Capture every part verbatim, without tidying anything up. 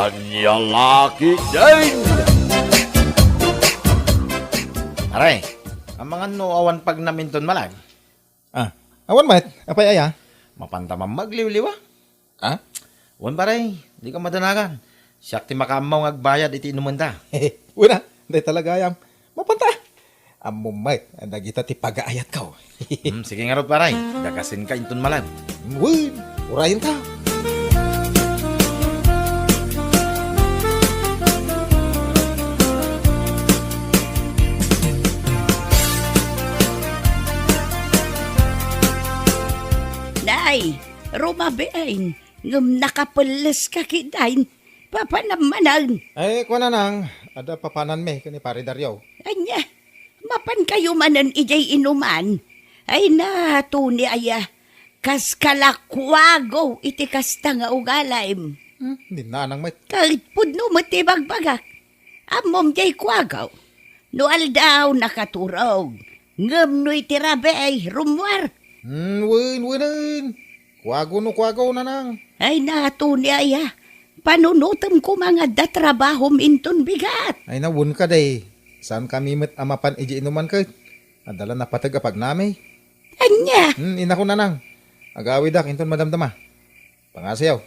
Ania la ketdin? Pare, amangan no awan pagnam inton malag? Ah, awan met. Apay aya? Mapanta man magliwliwa. Ha? Wen, pare, dika madanagan. Siak ti makaammo nga agbayad iti inumenta. Wen a, dayta la gayam. Mapanta. Ammom met a dagita ti pagaayatko. Hmm, sige ngarud, pare. Dagasenka inton malag. Wen, urayenta. Nay, rumabiin, ngem nakapelleska ketdin. Papanam manen. Ay, kuana nang, adda papananmi ken ni Pare Dario. Ania, mapankayo manen idiay inuman? Ay na, Tony aya, kas kalakuago iti kasta nga ugalim. Hmm, di nanang met. Ket pudno met ti ibagbagak. Ammom diay kuagaw. No aldaw, nakaturog. Ngem no iti rabii, rummuar. Hmm, wen, wenen. Kuago no kuagaw, nanang. Ay na, Tony aya. Panunotem koma nga adda trabahom inton bigat. Ay na, wen kadi. Saan kami met a mapan idiay inuman ket adda la napateg a pagnami. Ania? Hmm, inako, nanang. Agawidak inton madamdama. Pangasiyo,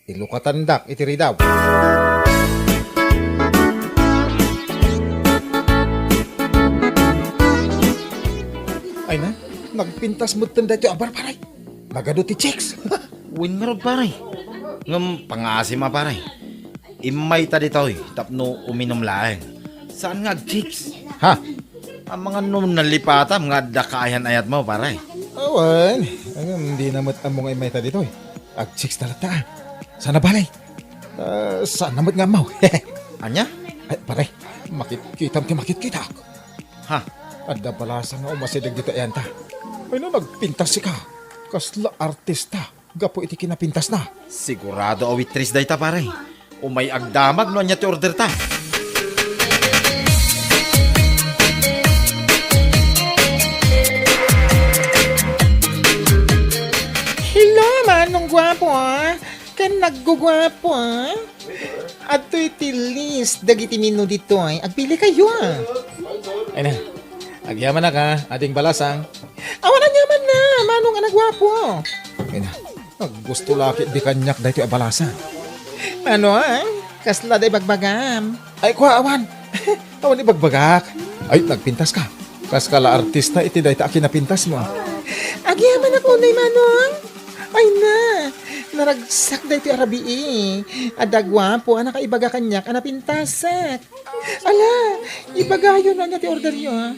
ilukatandak iti ridaw. Ay na, nagpintas metten daytoy a bar, pare. Nagadu ti chicks. Wen ngarud, pare. Ngem pangaasim a, pare. Immayta ditoy tapno uminum laeng. Saan nga agchicks? Ha? Amangan no nalipatam nga adda kaayan-ayatmo, pare. Awan. Ngem dina met ammo nga immayta ditoy. Agchicks talaga ta. Saan a bale? Ah, saan na met nga ammo? Ania? Ay, pare, makitkitam ti makitkitak. Ha? Adda balasang nga umasideg ditoy ayanta. Ay na, nagpintas sika. Kasla artista. Gapu iti kinapintasna. Sigurado a waitress dayta, pare. Umay agdamag no ania ti orderta. Hello, Manong Guapo, ah. Ken nagguguapo, ah. Adtoy ti list dagiti menu ditoy. Agpili kayo, ah. Ay na. Agyamanak, ah, ading balasang. Awan aniamanna, Manong a naguapo. Ay na. Naggusto la ketdi kaniak daytoy a balasang. Ano, ah? Kasla da ibagbagam? Ay, kua, awan. Awan ibagbagak. Ay, nagpintas ka. Kas ka la artista iti dayta a kinapintas mo. Agyamanak unay, Manong. Ay na, naragsak daytoy a rabii. Adda guapo a nakaibaga kaniak a napintasak. Ala, ibagayo no ania ti orderyo, ah.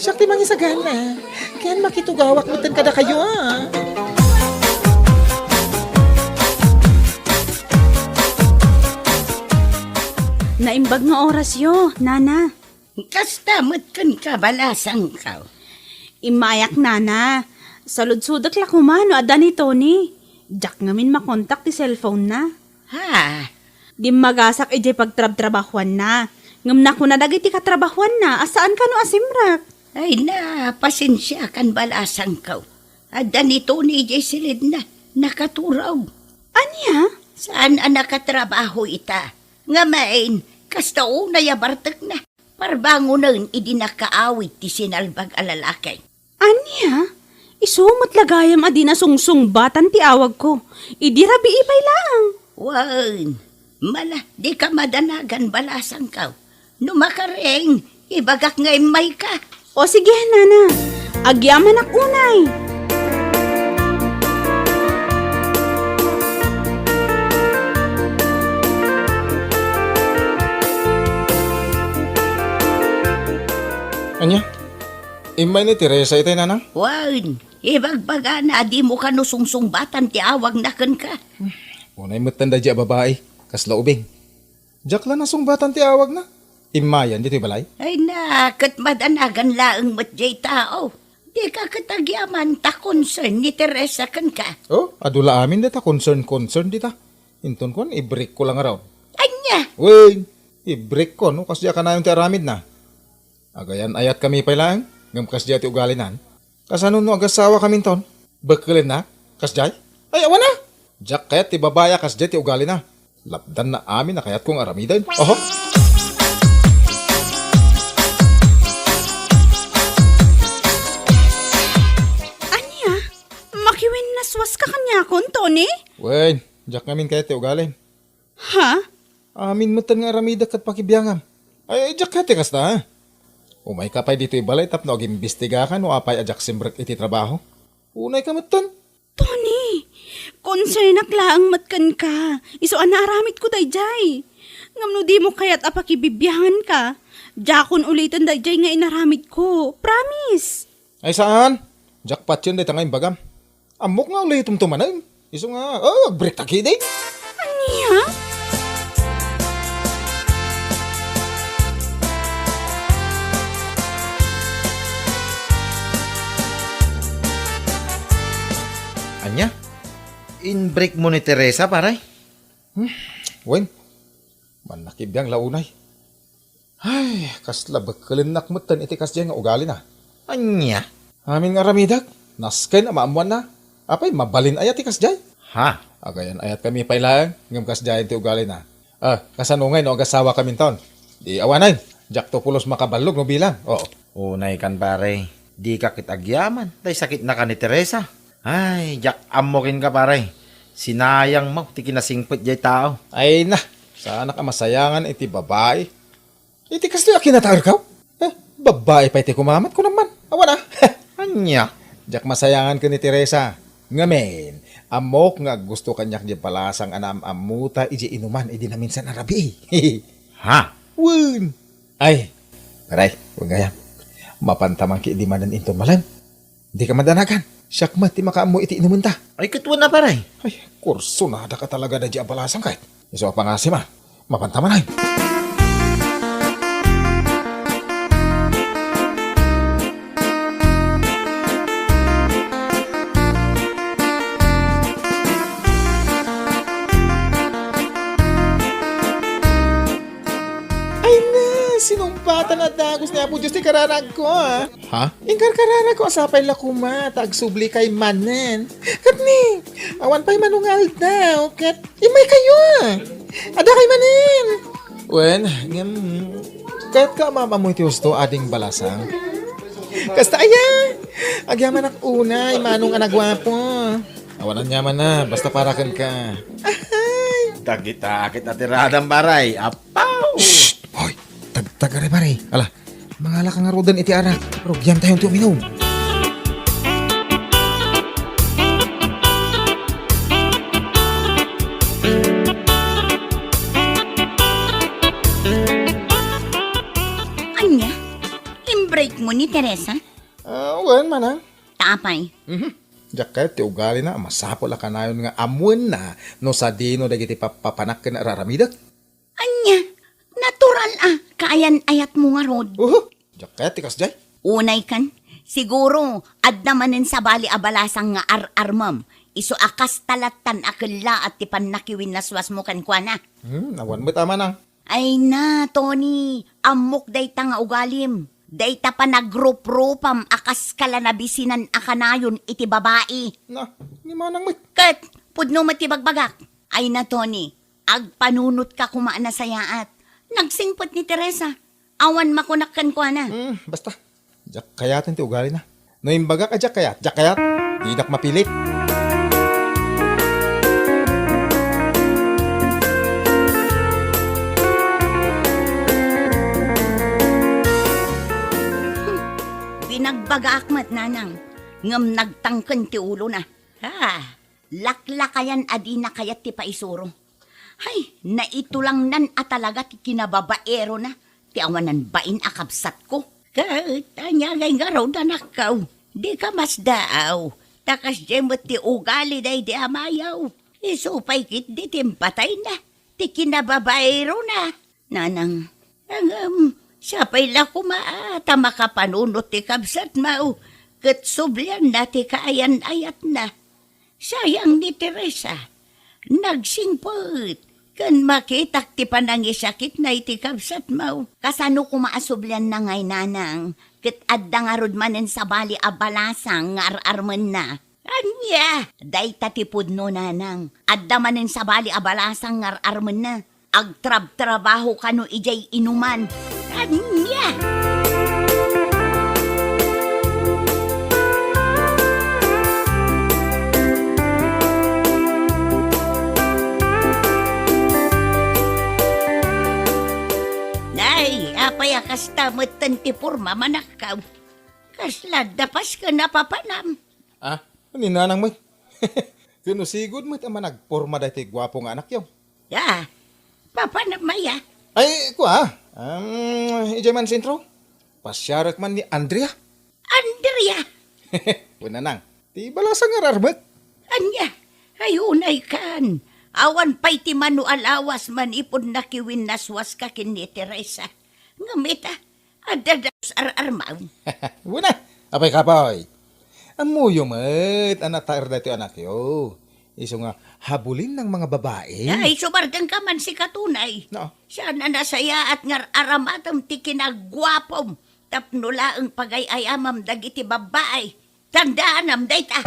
Siak ti mangisagana. Ken makitugawak metten kadakayo, ah. Naimbag nga orasyo, nana. Kasta met kenka, balasangko. Immayak, nana. Saludsodek la koma no adda ni Tony. Diak ngamin makontak ti cellphone-na. Ha? Dimmagasak idiay pagtrabtrabahuanna. Ngem nakuna dagiti katrabahuanna a saan kano a simrek. Ay na, pasensiakan, balasangko. Adda ni Tony idiay silidna. Nakaturog. Ania? Saan a nakatrabaho ita. Ngamin, kasta unay a bartekna. Parbangonen idi nakaawid ti sinalbag a lalaki. Ania? Isu met la gayam a di nasungsungbatan ti awagko. Idi rabii pay laeng. Wen, mala, dika madanagan, balasangko. No makaring, ibagak nga immayka. O sige, nana. Agyamanak unay. Ania? Immay ni Teresa itay, nanang? Wen, ibagbagana a dimo kano sungsungbatan ti awagna kenka. Unay metten daydi a babai, kasla ubing. Diak la nasungbatan ti awagna. Immayan ditoy balay? Ay na, ket madanagan laeng met diay tao. Dika ket agyaman ta concern ni Teresa kenka. Oh, adu la amin dayta concern-concern dita. Inton kuan, i-break ko la ngarud. Ania? Wen, i-break ko, no? Kasdi a kanayon ti aramidna. Agayan-ayatkami pay laeng, ngem kasdiay ti ugalinan. Kasano no agasawa kaminton? Bekkelennak? Kasdiay? Ay, awan a! Diak kayat ti babai a kasdiay ti ugalina. Lapdanna amin a kayatko nga aramiden. Oho! Ania? Makiwinnaswaska kaniakon, Tony? Wen, diak ngamin kayat ti ugalim. Ha? Amin metten nga aramidek ket pakibiangam. Ay, diak kayat ti kasta, ha? Umayka pay ditoy balay tapno agimbistigaka no apay a diak simrek iti trabaho. Unayka metten. Tony, konsernak laeng met kenka. Isu a naaramidko daydiay. Ngem no dimo kayat a pakibibianganka, diakon uliten daydiay nga inaramidko. Promise. Ay saan? Diak patien dayta nga imbagam. Ammok nga ulitemto manen. Isu nga, oh, agbreak ta ketdi. Ania? Ania? Inbreak mo ni Teresa, pare? Hmm, wen. Mannakibiang la unay. Ay, kasla bekkelennak metten iti kasdiay nga ugalina. Ania? Amin nga aramidek, nasken a maammoanna. Apay, mabalin aya ti kasdiay? Ha? Agayan-ayatkami pay laeng, ngem kasdiayen ti ugalina. Ah, kasano ngay no agasawakaminton? Di awanen, diakto pulos makaballog no bilang. Oo. Unaykan, pare. Dika ket agyaman, tay sakitnaka ni Teresa. Ay, diak ammo kenka, pare. Sinayangmo ti kinasingpet diay tao. Ay na, saanak a masayangan iti babai. Iti kastoy a kinataerkaw? Eh, babai pay ti kumamat, kunam man. Awan a. Ania? Diak masayangan ken ni Teresa. Ngamin, ammok nga aggusto kaniak diay balasang a naam-ammota idiay inuman idi naminsan a rabii. Ha? Wen. Ay, pare, wen gayam. Mapanta man ketdi manen inton malem. Dika madanagan. Siak met ti makaammo iti inumenta. Ay, ket wen a, pare. Ay, kursunada ka talaga daydiay a balasang ket. Isu a pangasim a. Mapanta manen. Ay na, sinumpatan a dagus ni Apo Dios ti kararagko, a. Ha? Inkarkararagko a sapay la koma ta agsublikay manen. Ket ni, awan pay manungaldaw, ket immaykayo, a. Adakay manen. Wen, ngem, kayatka a maam-ammo iti husto, ading balasang? Kasta aya, agyamanak unay, manong a naguapo. Awan aniamanna, basta para kenka. Ahay! Dagita ket atiradam, pare. Apaw! Shh! Hoy! Tagtagari, pare. Ala, mangalaka ngaruden iti arak. Rugiantayon ti uminum. Ania? Inbreak mo ni Teresa? Ah, wen, manang. Ta apay? Mhm. Diak kayat ti ugalina a masapul a kanayon nga ammoenna no sadino dagiti pappapanak ken ar-aramidek. Ania? Natural a kaayan-ayatmo ngarud. Uhu, diak kayat ti kasdiay. Unaykan, siguro, adda manen sabali a balasang nga ar-armem, isu a kasta lattan a kellaat ti pannakiwinnaswasmo kenkuana. Hmm, awan met a manang. Ay na, Tony, ammok dayta nga ugalim. Dayta panagruprupam a kaskala nabisinan a kanayon iti babai. Na, ni manang met. Ket, pudno met ti bagbagak. Ay na, Tony, agpanunotka koma a nasayaat. Nagsingpet ni Teresa. Awan makunak kenkuana. Hmm, basta. Diak kayaten ti ugalina. No imbagak a diak kayat, diak kayat. Dinak mapilit. Binagbagaak met, nanang, ngem nagtangken ti ulona. Ha? Laklakayan a dina kayat ti paisuro. Hay, naitulangnan a talaga ti kinababaerona ti awanan bain a kabsatko. Ket ania ngay ngarud, anakko? Dika masdaaw, ta kasdiay met ti ugali daydi amayo. Isu pay ketdi ti impatayna, ti kinababaerona. Nanang, ngem, sapay la koma a ta makapanunot ti kabsatmo, ket sublianna ti kaayan-ayatna. Sayang ni Teresa. Nagsingpet ken makitak ti panangisakitna iti kabsatmo. Kasano koma a sublianna ngay, nanang, ket adda ngarud manen sabali a balasang nga ar-armenna? Ania, dayta ti pudno, nanang. Adda manen sabali a balasang nga ar-armenna. Agtrabtrabaho kano idiay inuman. Ania? Nay, apay a kasta metten ti pormam, anakko? Kasla dapas ken napapanam? Ah, ni nanang met. Ken usigod met a managporma daytoy guapo nga anakyo. Ya, papanam aya? Ay, kua, um, idiay man sentro. Pasiarek man ni Andrea. Andrea? Wen, nanang, ti balasang nga ar-armek. Ania? Ay, unay kan. Awan pay ti mano a lawas manipud nakiwinnaswaska ken ni Teresa. Ngem ita, adda dagus ar-armawem. Wen a, apay kapoy? Ammoyo met a nataer daytoy anakyo. Isu nga habulin ng mga babae. Ay, subargangka man sika, tunay. No. Saan a nasayaat nga ar-aramatem ti kinaguapom tapno laeng pagay-ayamam dagiti babbai. Tandaanam dayta.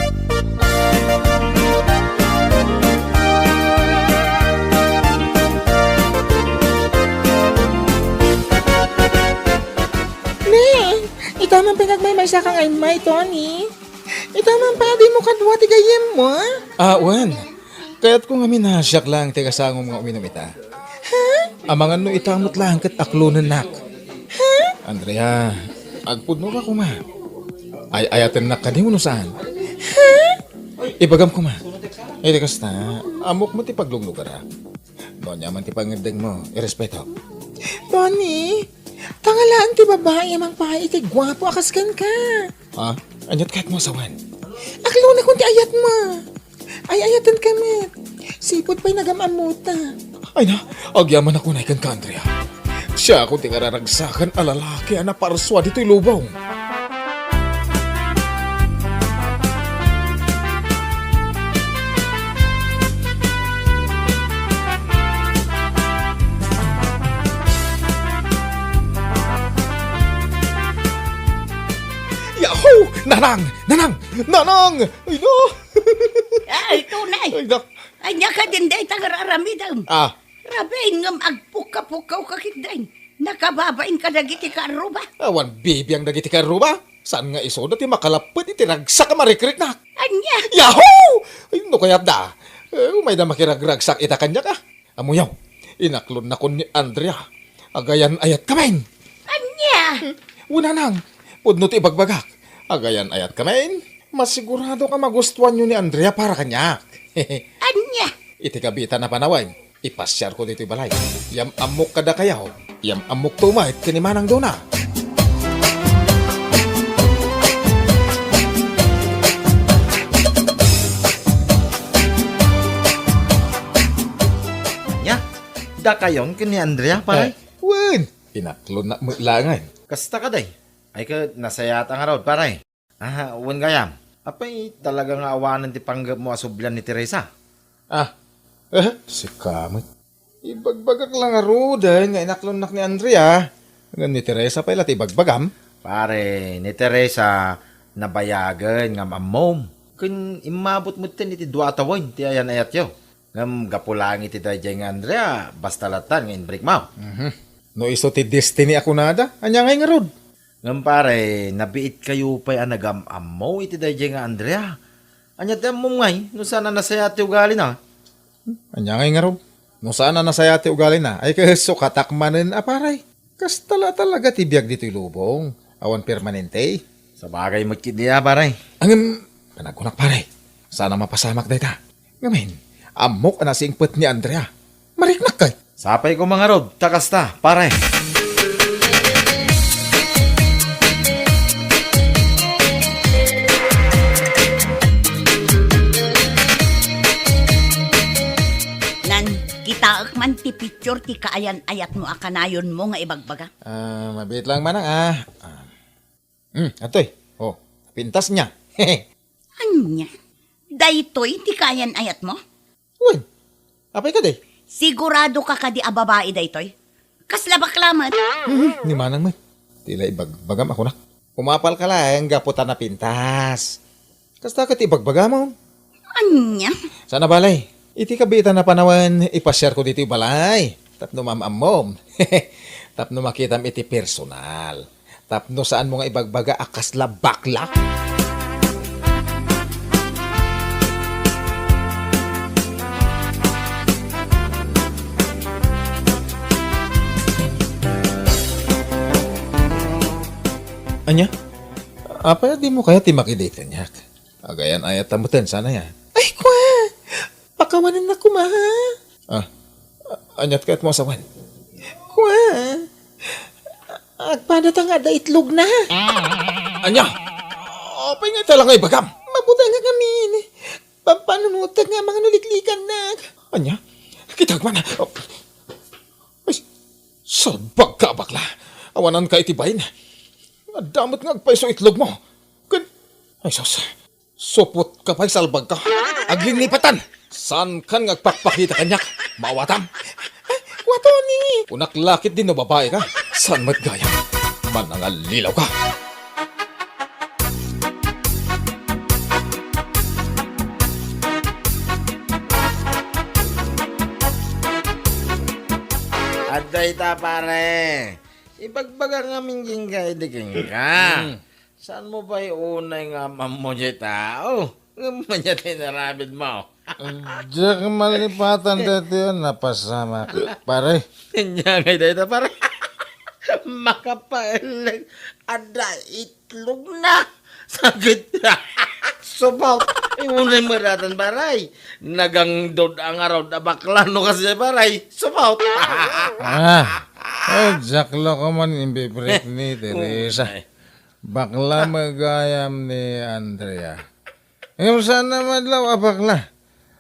Ne, ita man pay nga agmaymaysa kang immay, Tony. Ita man pay a dimo kadua ti gayyemmo, a? Ah, wen. Kayatko nga minasiak laeng ti kasangom nga uminum ita. Ha? Amangan no ita met laeng ket aklonennak. Ha? Andrea, agpudnoka koma. Ay-ayatennak kadi wenno saan? Ha? Ibagam koma. Iti kasta, ammok met ti pagluglugarak. No ania man ti pangngeddengmo, irespeto. Tony, pangalaen ti babai a mangpaay iti guapo a kas kenka. Ha? Aniat kayatmo a sawen? Aklonakon ti ayatmo. Ay-ayatenka met. Sipud pay nagam-ammota. Ay na, agyamanak unay kenka, Andrea. Siakon ti kararagsakan a lalaki a naparsua ditoy lubong. Yahoo! Nanang! Nanang! Nanang! Ay, no! Ay, tunay. Ay, no. Ania kadin dayta nga ar-aramidem? Ah. Rabiin ngem agpukkapukkawka ketdin. Nakababain kadagiti kaarruba. Awan bibiang dagiti kaarruba. Saan nga isuda ti makalappet iti ragsak a marikriknak? Ania? Yahoo! Ay, no kayatda. Eh, umayda makiragragsak ita kaniak, a. Ammoyo, inaklonnakon ni Andrea. Agayan-ayatkami. Ania? Wen, nanang, pudno ti ibagbagak. Agayan-ayatkami. Masiguradok a magustuanyo ni Andrea para kaniak. Ania? Iti kabita a panawen, ipasiarko ditoy balay. Yam-ammok kadakayo. Yam-ammokto met ken ni Manang Dona. Ania? Dakayon ken ni Andrea, pare? Eh, wen, inaklonnak met laengen. Kasta kadi? Ay ket nasayaat ngarud, pare. Ah, wen gayam. Apay, talaga nga awanen ti panggepmo a sublian ni Teresa? Ah, eh, sika met. Ibagbagak la ngaruden nga inaklonnak ni Andrea. Ngem ni Teresa pay la ti ibagbagam. Pare, ni Teresa, nabayagen nga am-ammom. Ken immabut metten iti dua a tawen ti ayan-ayatyo. Ngem gapu laeng iti daydiay nga Andrea, basta latan nga inbrikmo. Mhm. No isu ti destiny a kunada, ania ngay ngarud? Ngem pare, nabiitkayo pay a nagam-ammo iti daydiay nga Andrea. Ania ti ammom ngay no saan a nasayaat ti ugalina? Hmm, ania ngay ngarud? No saan a nasayaat ti ugalina, ay ket sukatak manen a pare. Kasta la talaga ti biag ditoy lubong. Awan permanente. Sabagay met ketdi a, pare. Ngem, panagkunak, pare. Saan a mapasamak dayta. Ngamin, ammok a nasingpet ni Andrea. Mariknak kay? Sapay koma ngarud, ta kasta, pare. Nan, kitaek man ti picture ti kaayan-ayatmo a kanayonmo nga ibagbaga. Ah, mabiit lang manang, ah. Ah. Hmm, atoy. Oh, napintas nia. Ania? Daytoy ti kaayan-ayatmo? Wen, apay kadi? Sigurado ka kadi a babai daytoy? Kasla bakla met. Hmm, ni manang met. Ti la ibagbagam a kunak. Umapal ka laeng gapu ta napintas. Kasta ket ibagbagamon. Ania? Saan a bale, iti kabiitan a panawen, ipasiarko ditoy balay tapno maam-ammom. Tapno makitam iti personal. Tapno saanmo nga ibagbaga a kasla bakla. Ania? Apay a dimo kayat ti makidate kaniak? Agayan-ayat ta metten, saan aya? Ay, kua! Pakawanennak koma, ha? Ah, aniat kayatmo a sawen? Kua! Agpada ta nga adda itlogna. Ania? Apay nga ita la nga ibagam? Mabutengak ngamin. Pampanunotek nga mangan no liklikannak. Ania? Kitak man. Ay, salbagka a bakla. Awananka iti bain. Adda met nga agpayso itlogmo. Ken, ay sus, supotka pay, salbagka. Aglinnipatan. Saankan nga agpakpakita kaniak. Maawatam. Kua, Tony. Kunak la ketdi no babaika. Saan met gayam? Manangallilaw ka. Adda ita, pare. Ibagbaga ngamin kenka idi kenka. Hmm. Saanmo pay unay nga am-ammo diay tao? Ngem ania ti inaramidmo? Diak malipatan daytoy a napasamak, pare. Ania ngay dayta, pare? Makapaelleng, adda itlogna. Sakit. Subaw. Ay, unay met daytan, pare. Nagangdod a ngarud a bakla no kasdiay, pare. Subaw. Ah, eh, diak la koma imbibirik ni Teresa. Unay. Bakla met gayam ni Andrea. Ngem saan a madlaw a bakla.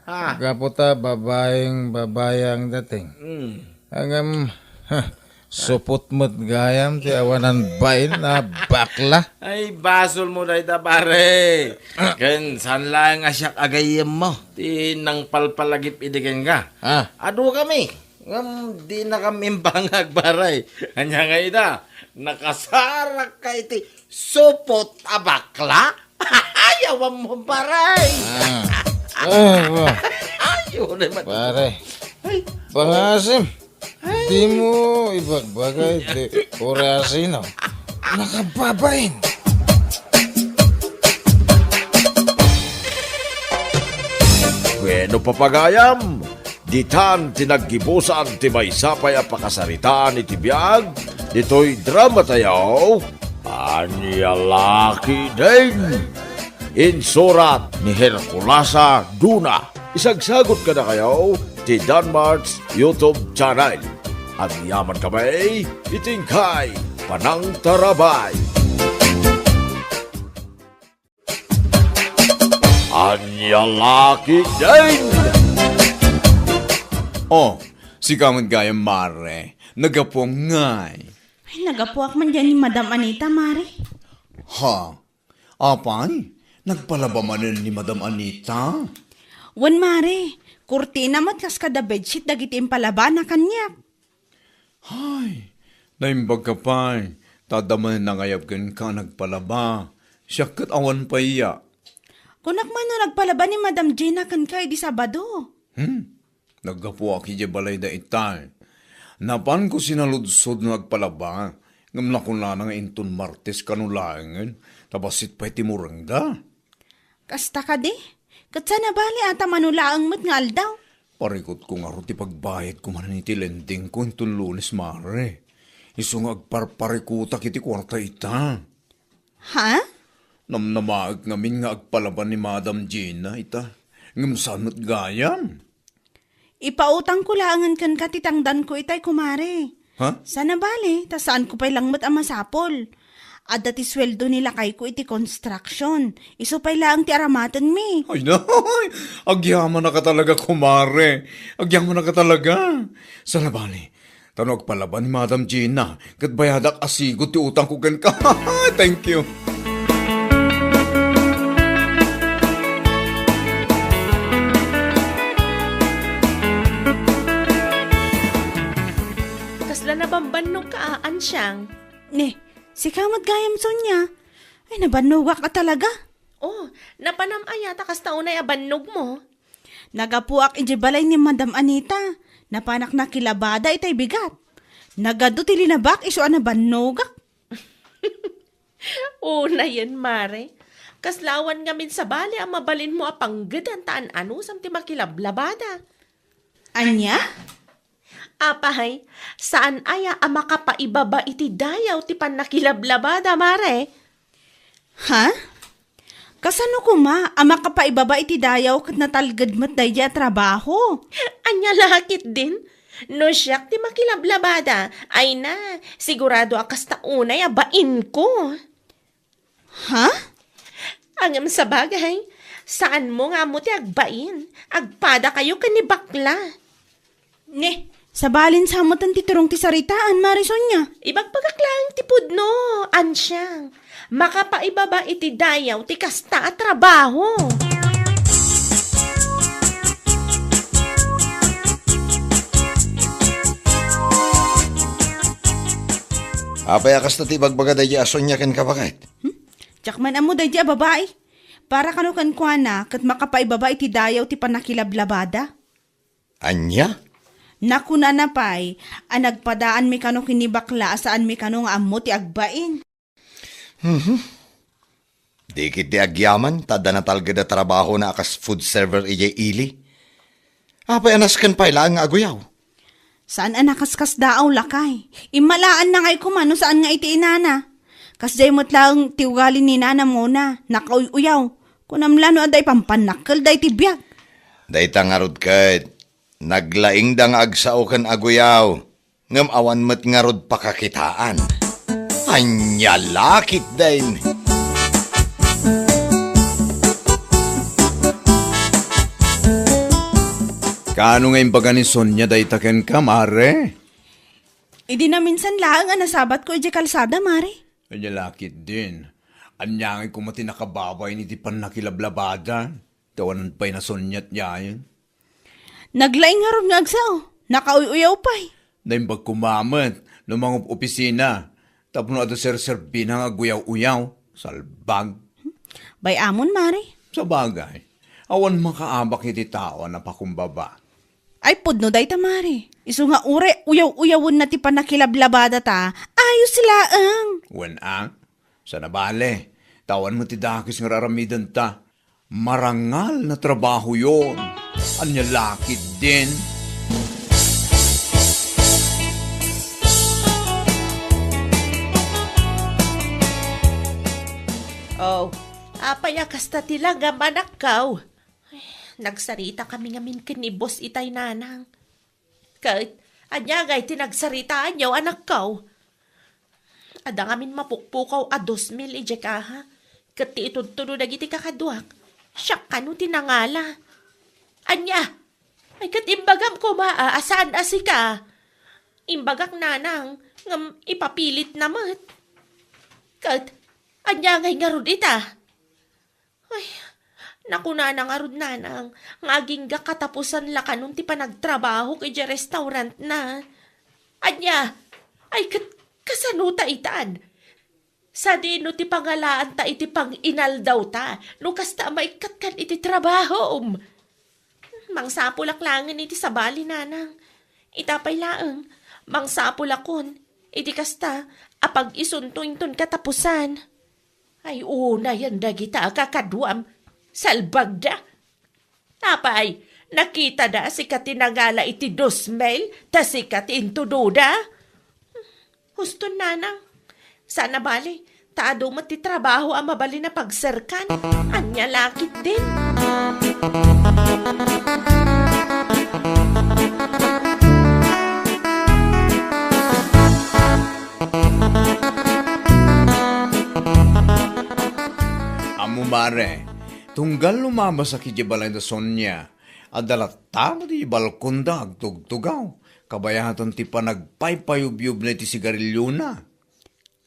Ah. Gapu ta babaeng babai ang dating. Mm. Ngem, ha, supot met gayam ti awanan bain a bakla. Ay, basolmo dayta, pare. Ah. Ken saan laeng a siak a gayyemmo ti nangpalpalagip idi kenka. Ah. Adu kami. Ngem dinakam imbangag, pare. Ania ngay ita? Nakasarakka iti supot a bakla? Ay, awan mo, pare. Ah. Ah, wa. Ay, unay mat-, Pare. Ay. Pangasim. Ay. Dimo ibagbaga iti uri a sino. Nakababain. Bueno, papagayam. Ditan ti naggibusan ti maysa pay a pakasaritaan iti biag ditoy drama tayo, Ania La Ketdin. Insurat ni Herculasa Duna. Isagsagut kadakayo ti Danmart's YouTube channel. Agyaman kami iti inkay panangtarabay. Ania La Ketdin! Oh, sika met gayam, mare. Nagapuam ngay. Ay, nagapuak man diay ni Madam Anita, mare. Ha? Apay? Nagpalaba manen ni Madam Anita? Wen, mare. Kurtina met kas kada bedsheet dagiti impalabana kaniak. Hay, naimbagka pay, ta adda manen nangayab kenka a nagpalaba. Siak ket awan pay aya. Kunak man no nagpalaba ni Madam Gina kenka idi Sabado. Hmm, naggapuak idiay balayda itay. Napanko sinaludsod no nagpalaba, ngem nakunana nga inton Martes kano laengen, ta bassit pay ti murengda. Kasta kadi? Ket saan a bale a ta mano laeng met nga aldaw? Parikutko ngarud ti pagbayadko manen iti lendingko inton Lunes, mare. Isu nga agparparikutak iti kuarta ita. Ha? Namnamaek ngamin nga agpalaba ni Madam Gina ita. Ngem saan met gayam? Ipautangko laengen kenka ti tangdanko itay, kumare. Ha? Saan a bale, ta saanko pay lang met a masapul. Adda ti sueldo ni lakayko iti construction. Isu pay laeng ti aramatenmi. Ay, nay! Agyamanaka talaga, kumare. Agyamanaka talaga. Saan a bale, ta no agpalaba ni Madam Gina, ket bayadak a sigud ti utangko kenka. Thank you. Kasla nabambannogka a, Ansiang? Ne, sika met gayam, Sonia. Ay, nabannogak a talaga. Oh, napanam aya ta kasta unay a bannogmo? Nagapuak idiay balay ni Madam Anita. Napanak nakilabada itay bigat. Nagadu ti linabak isu a nabannogak. Unayen, Mare. Kasla awan ngamin sabali a mabalinmo a panggedan ta an-anusam ti makilablabada. Ania? Apay, saan aya a makapaibaba iti dayaw ti pannakilablabada, Mare? Ha? Kasano koma a makapaibaba iti dayaw ket natalged met daydi a trabaho? Ania la ketdin? No siak ti makilablabada, ay na, sigurado a kasta unay a bainko. Ha? Ngem sabagay, saanmo nga ammo ti agbain. Agpadakayo ken ni bakla. Ne, sabalin sa metten ti turong ti saritaan, Mare Sonia. Ibagbagak laeng ti pudno, ansiang. Makapaibaba iti dayaw ti kasta a trabaho. Apay a kasta ti ibagbaga daydi a Sonia kenka, baket? Hmm? Diak man ammo daydi a babai. Para kano kenkuana ket makapaibaba iti dayaw ti pannakilablabada. Ania? Nakunana pay a nagpadaanmi kano ken ni bakla a saanmi kano nga ammo ti agbain. Mhm. Di ketdi agyaman ta adda natalged a trabahona a kas food server idiay ili. Apay a nasken pay laeng nga aguyaw? Saan a nakaskasdaaw, lakay. Immalaanna ngay koma no saan nga iti inana. Kasdiay met laeng ti ugali ni nanam, Mona, nakauy-uyaw. Kunam la no adda ipampannakkel daydi biag. Dayta ngarud ket naglaingda nga agsao ken aguyaw, ngem awan met ngarud pakakitaan. Ania la ketdin? Kaano nga imbaga ni Sonia dayta kenka, Mare? Idi naminsan laeng a nasabatko idiay kalsada, Mare. Ania la ketdin? Ania ngay koma ti nakababain iti pannakilablabada? Tawanan pay nasuniat yayen. Naglaing ngarud nga agsao. Nakauy-uyaw pay. Naimbag koma met no mangup-opisina tapno adda serserbina nga aguyaw-uyaw. Salbag. Bay-amon, Mare. Sabagay, awan makaabak iti tao a napakumbaba. Ay, pudno dayta, Mare. Isu nga uray uyaw-uyawenna ti pannakilablabada ta, ayos laeng. Wen a, sa nabale, ta awan met ti dakes nga ar-aramidenta. Marangal na trabahoyon. Ania la ketdin? Oh, apay a kasta ti langam, anakko? Ay, nagsaritakami ngamin ken ni boss itay, nanang. Ket, ania ngay ti nagsaritaanyo, anakko? Adda ngamin mapukpukaw a dos mil idiay kaha, ket ti itudtudo dagiti kakaduak, siak kano ti nangala. Ania? Ay, ket imbagam koma a, a saan a sika. Imbagak, nanang, ngem ipapilitna met. Ket, ania ngay ngarud ita? Ay, nakunana ngarud, nanang, nga agingga katapusan la kanon ti panagtrabahok idiay restaurantna. Ania? Ay, ket kasano ta itan? Sadino ti pangalaanta iti panginaldawta no kasta a maikkatkan iti trabahom? Mangsapulak laengen iti sabali, nanang. Ita pay laeng, mangsapulakon iti kasta a pag-isunto inton katapusan. Ay, unayen dagita a kakaduam, salbagda. Apay, nakitada a sika ti nangala iti dos mil, ta sika ti intudoda? Huston, nanang. Saan a bale, ta adu met ti trabaho a mabalin a pagserkan. Ania la ketdin? Ammo, Mare, tunggal lumabasak idiay balay da Sonia, adda latta met idiay balkonda agtugtugaw, kabayatan ti panagpaypayubyubna iti sigariliona.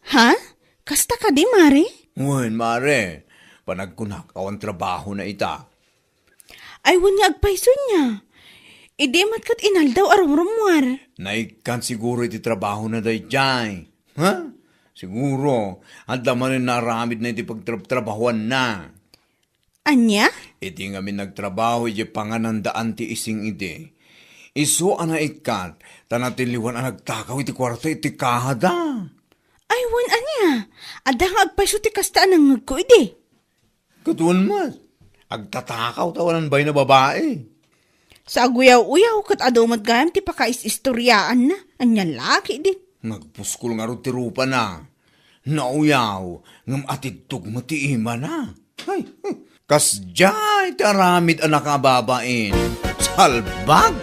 Ha? Kasta kadi, Mare? Wen, Mare, panagkunak awan trabahona ita. Ay, wen nga agpayso nia. Idi met ket inaldaw a rumrummuar. Naikkan siguro iti trabahona daydiay. Ha? Siguro, adda manen naaramidna iti pagtrabtrabahoanna. Ania? Idi ngamin nagtrabaho idiay panganandaan ti ising idi, isu a naikkat, ta natiliwan a nagtakaw iti kuarta iti kahada. Ay, wen, ania? Adda nga agpayso ti kasta a nangngegko idi. Ket wen met, agtatakaw ta awanan bain a babai. Sa aguyaw-uyaw ket adu met gayam ti pakaisistoriaanna. Ania la ketdin? Nagpuskol ngarud ti rupana. Nauyaw, ngem atidtog met ti imana. Ay, kasdiay ti aramid a nakababain. Salbag!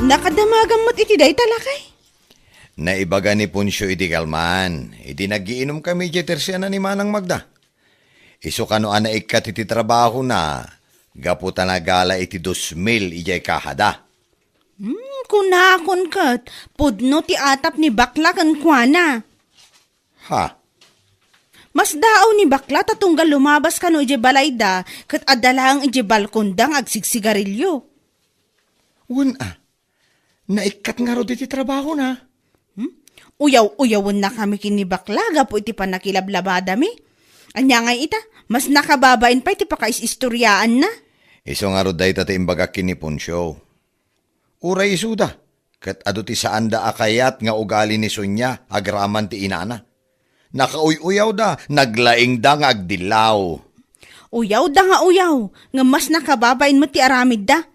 Nakadamagam met iti dayta, lakay? Naibaga ni Poncio iti kalman, iti nagiinumkami idiay tersiana ni Manang Magda. Isu kano a naikkat iti trabahona, gapu ta nagala iti dos mil idiay kahada. Hmm, kunakon ket, pudno ti atap ni bakla kenkuana. Ha? Masdaaw ni bakla ta tunggal lumabas kano idiay balayda, ket adda laeng idiay balkonda nga agsigsigarilio. Wen a, naikkat ngarud iti trabahona. Hmm? Uyaw-uyawennakami ken ni bakla gapu iti pannakilablabadami. Ania ngay ita, mas nakababain pay ti pakaisistoriaanna. Isu ngarud dayta ti imbagak ken ni Poncio. Uray isuda, ket adu ti saanda a kayat nga ugali ni Sonia agraman ti inana. Nakauy-uyawda, naglaingda nga agdillaw. Uyawda nga uyaw, ngem mas nakababain met ti aramidda.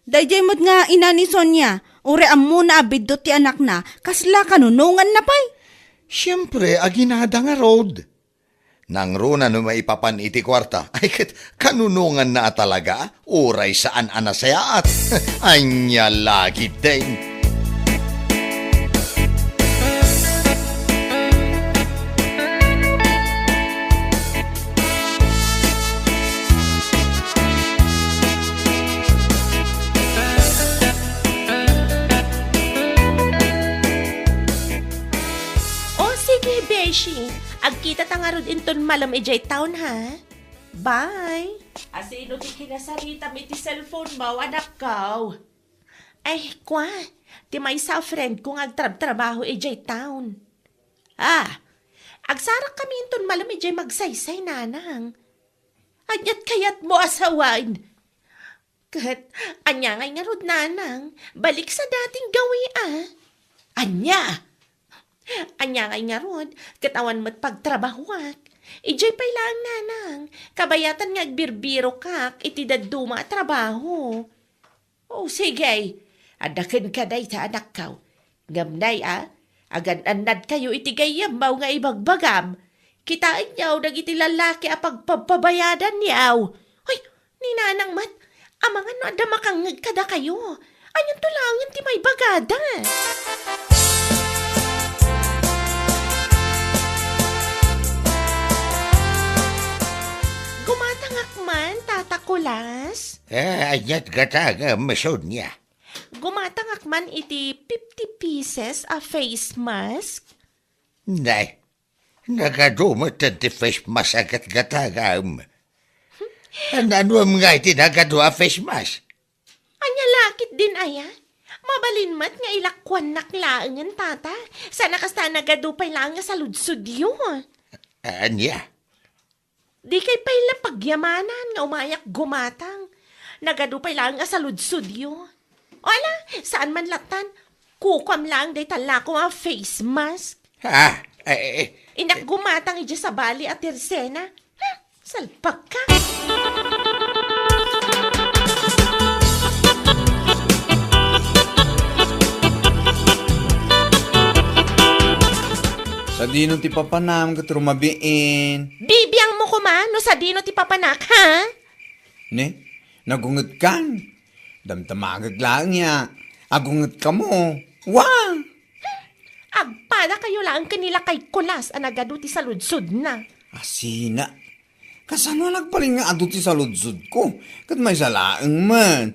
Daydiay met nga ina ni Sonia, uray ammona a biddut ti anakna, kasla kanunonganna pay? Siempre, aginada ngarud. Nangruna no maipapan iti kuarta. Ay, ket kanunonganna a talaga, uray saan a nasayaat. Ania la ketdin? O, sige, Beshi. Agkitata ngarud inton malem idiay town, ha? Bye. Asino ti kinasaritam iti cellphone mo, anakko? Ay, kua, ti maysa a friend ko nga agtrabtrabaho idiay town. Ah, agsarakkami inton malem idiay Magsaysay, nanang. Aniat kayatmo a sawen? Ket ania ngay ngarud, nanang? Balik sa dating gawi, a. Ania? Ania ngay ngarud, ket awan met pagtrabahoak. Idiay pay laeng, nanang, kabayatan nga agbirbirokak iti dadduma a trabaho. O, sige. Adda kenka dayta, anakko. Ngem nay, a, agan-annadkayo iti gayyemmo nga ibagbagam. Kitaenyo dagiti lallaki a pagpabpabayadanyo. Ay, ni nanang met, amangan no adda makangngeg kadakayo. Anianto laengen ti maibagada? Gumatangak man, Tata Kulas. Eh, aniat gata nga masunnia? Gumatangak man iti fifty pieces a face mask. Nay, nagadu met ti face mask a gatgatagam. Naanuem ngay ti nagadu a face mask? Ania la ketdin aya? Mabalin met nga ilakuannak laengen, Tata. Sana kasta nagadu pay laeng a saludsodyo. Ania? Dikay pay la pagyamanan nga umayak gumatang. Nagadu pay laeng a saludsodyo. O ala, saan man lattan, kukuam laeng dayta lakom a face mask. Ah, eh, eh, eh. Innak gumatang idiay sabali a tersena. Ha? Salpagka. Sadino ti papanam ket rumabiin? Bibiangmo koma no sadino ti papanak, ha? Ne, nagungetkan? Damdamagek laeng ya. Agungetkamo. Wa! Agpadakayo laeng ken ni Lakay Kulas a nagadu ti saludsodna. Asina. Kasano a nagbalin nga adu ti saludsodko? Ket maysa laeng met.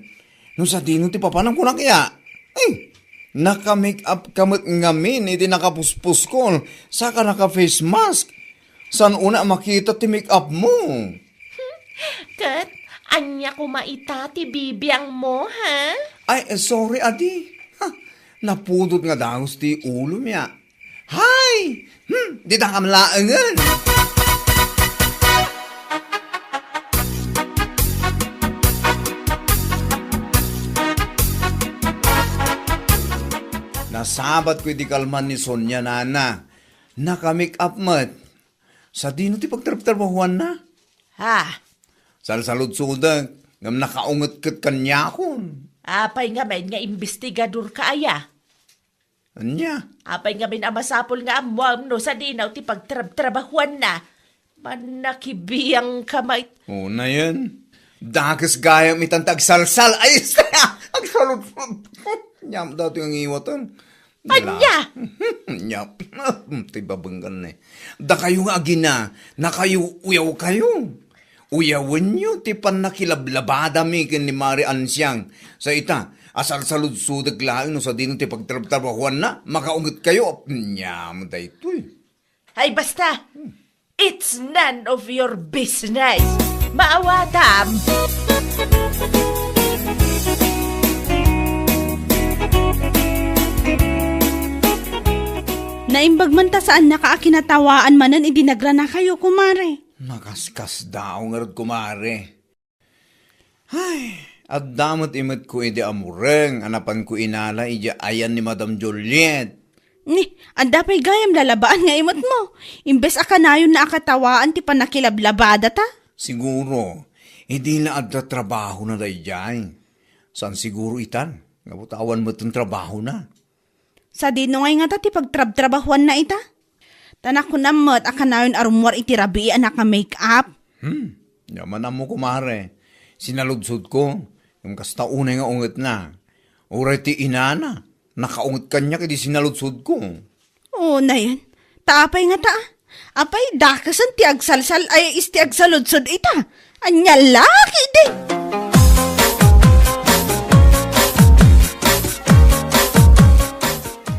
No sadino ti papanam kunak ya? Eh, naka-make up ka met ngamin iti nakapuspuskol, saka naka-face mask. Saan unay a makita ti make up mo? Ket ania koma ita ti bibiangmo, ha? Ay, eh, sorry, adi. Ha, napudot nga dagus ti ulom ya. Hay! Hmm, dita kam laengen. Nasabatko iti kalman ni Sonia, nana. Naka-make up met. Sadino ti pagtrabtrabahuanna? Ha? Salsaludsodek, ngem nakaunget ket kaniakon. Apay ngamin nga imbestigadorka aya? Ania? Apay ngamin a masapul nga ammoam no sadino ti pagtrabtrabahuanna? Mannakibiangka met. Unayen. Dakes gayam itan ti agsalsal. Ay, agsaludsod. Ania met daytoy nga ngiwaten. Ania? Ania. Ti babenggan ne. Dakayo nga agina, nakayo uyawkayo. Uyawenyo ti pannakilablabadami ken ni Mare Ansiang. Sa ita, asalsaludsodek laeng no sadino ti pagtrabtrabahuanna, makaungetkayo. Ania met daytoy. Ay, basta! It's none of your business! Maawatam! Naimbag man ta saannaka a kinatawaan manen idi nagranakayo, kumare. Nakaskasdaaw ngarud, kumare. Ay, adda met imetko idi amureng a napanko inala idiay ayan ni Madam Juliet. Ni, adda pay gayam lalabaan nga imetmo. Imbes a kanayonna a katawaan ti pannakilablabadata. Siguro, idi la adda trabahona daydiay. Saan siguro itan, nga butawan met ti trabahona. Sadino ngay ngata ti pagtrabtrabahuanna ita? Ta nakunam met a kanayon a rummuar iti rabii a naka-make-up. Hmm, diak man ammo, kumare. Sinaludsodko, ngem kasta unay nga ungetna. Uray ti inana, nakaunget kaniak idi sinaludsodko. Unayen, ta apay ngata? Apay, dakesen ti agsalsal ay is ti agsaludsod ita. Ania la ketdi?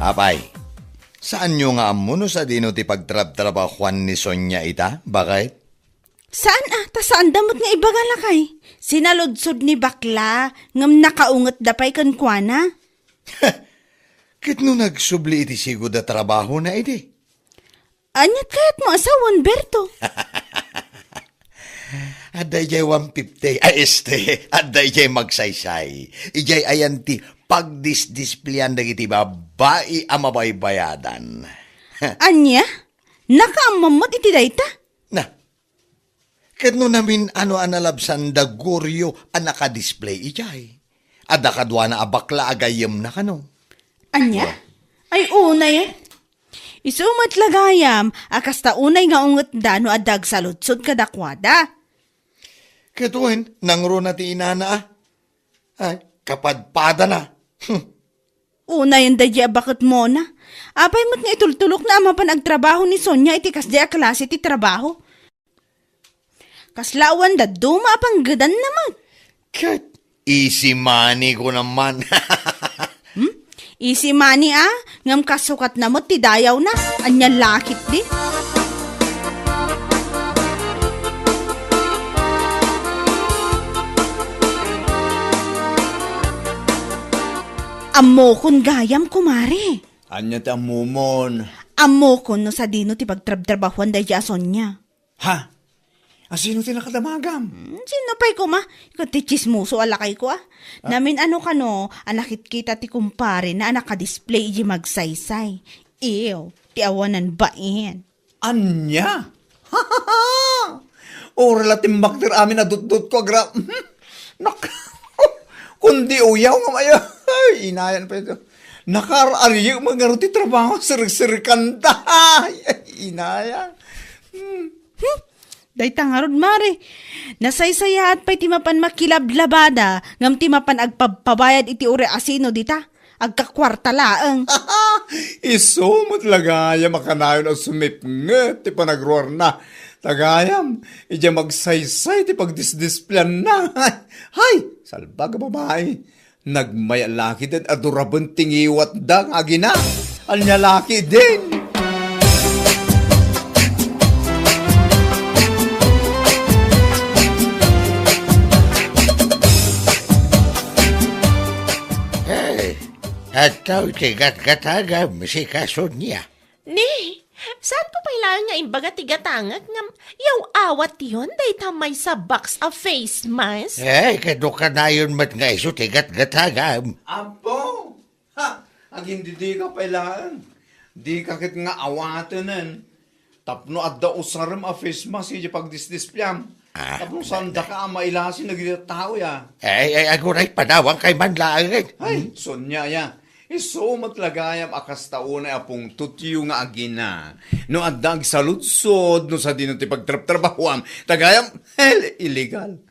Apay, saanyo nga ammo no sadino ti pagtrabtrabahuan ni Sonia ita, baket? Saan a, ta saanda met nga ibaga lakay. Sinaludsod ni bakla, ngem nakaungetda pay kenkuana. Ket no nagsubli iti sigud a trabahona idi? Aniat kayatmo a sawen, Berto? Adda idiay one fifty, ay, este, adda idiay Magsaysay. Idiay ayan ti pagdisdispleyan dagiti babbai a mabaybayadan. Ania? Nakaammo met iti dayta? Na, ket no namin-ano a nalabsanda Gorio a nakadisplay idiay, adda kaduana a bakla a gayyemna kano. Ania? Ay, unayen. Isu met la gayam a kasta unay nga ungetda no adda agsaludsod kadakuada. Ket wen, nangruna ti inana a. Ay, kapadpadana. Hmm. Unayen daydiay a baketmona. Apay met nga itultulokna a mapan agtrabaho ni Sonia iti kasdiay a klase ti trabaho? Kasla awan dadduma a panggedanna met. Ket easy money ko naman. Hmm? Easy money a, ngem kasukatna met ti dayawna. Ania la ketdi? Ammokon gayam, kumare. Ania ti ammomon? Ammokon no sadino ti pagtrabtrabahuan daydiay a Sonia. Ha? Asino ti nakadamagam? Hmm, sino pay koma? Ket ti tsismoso a lakayko, a. Ah? Namin-ano kano a nakitkita ti kumparena a nakadisplay idiay Magsaysay. Ew, ti awanan bain. Ania? Uray la timbakter amin a dutdotko, agra-, nak-, kundi uyaw nga maya. Ay, inayan pay ito. Nakaar-ariyo man ngarud ti trabaho, sirikserikanda. Ay, inayan. Hmm. Hmm. Dayta ngarud, mare. Nasaysayaat pay ti mapan makilablabada, ngem ti mapan agpabpabayad iti uray asino dita. Agkakuarta laeng. Isu met la gayam a kanayon a sumipnget ti panagruarna. Ta gayam, idiay Magsaysay ti pagdisdispleanna. Hay, salbag a babai. Nagmaya la ketdin a duraben ti ngiwatda nga agina. Ania la ketdin? Hey, adtoy ti gatgatagam, sika Sonia. Ni, saanko pay laeng nga imbaga ti gatangek ngem yaw-awatyon dayta maysa box a face mask? Eh, kano kanayon met nga isu ti gatgatangam. Apo! Ha! Agindidika pay laeng. Dika ket nga awatenen. Tapno adda usarem a face mask idiay pagdisdispiam. Ah, tapno saandaka a mailasi dagiti tao, ya. Ay, ay, aguray, panawankayo man laeng. Ay, hmm? Sonia, ya. Isu met la gayam a kasta unay a pungtotyo nga agina. No adda agsaludsod, no sadino ti pagtraptrabahoam, ta gayam, hell, illegal.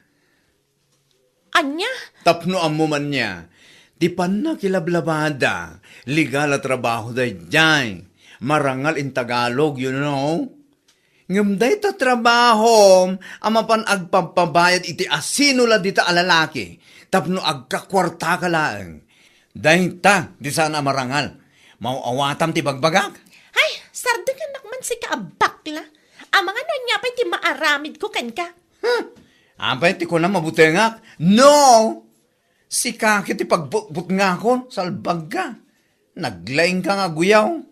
Ania? Tapno ammo man nia, ti pannakilablabada, legal a trabaho daydiay. Marangal in Tagalog, you know? Ngem dayta trabahom a mapan agpampabayad iti asino la dita a lalaki tapno agkakuartaka laeng. Dayta ti saan a marangal. Maaw-awatam ti bagbagak? Ay, sardengannak man sika a bakla. Amangan ania pay ti maaramidko kenka? Huh? Apay ti kunam a butengak? No! Sika ket ti pagbutbutngakon, salbagka. Naglaingka nga aguyaw.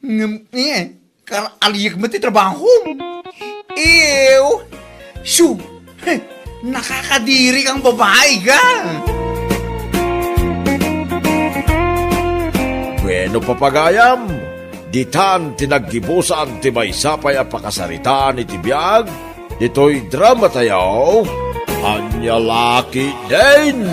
Ngem, eh, kar-aliek met ti trabahom. Ew! Shoo! Heh, nakakadiri kang babae ka! Bueno, papagayam, ditan ti naggibusan ti maysa pay a pakasaritaan iti biag, ditoy drama tayo, Ania La Ketdin!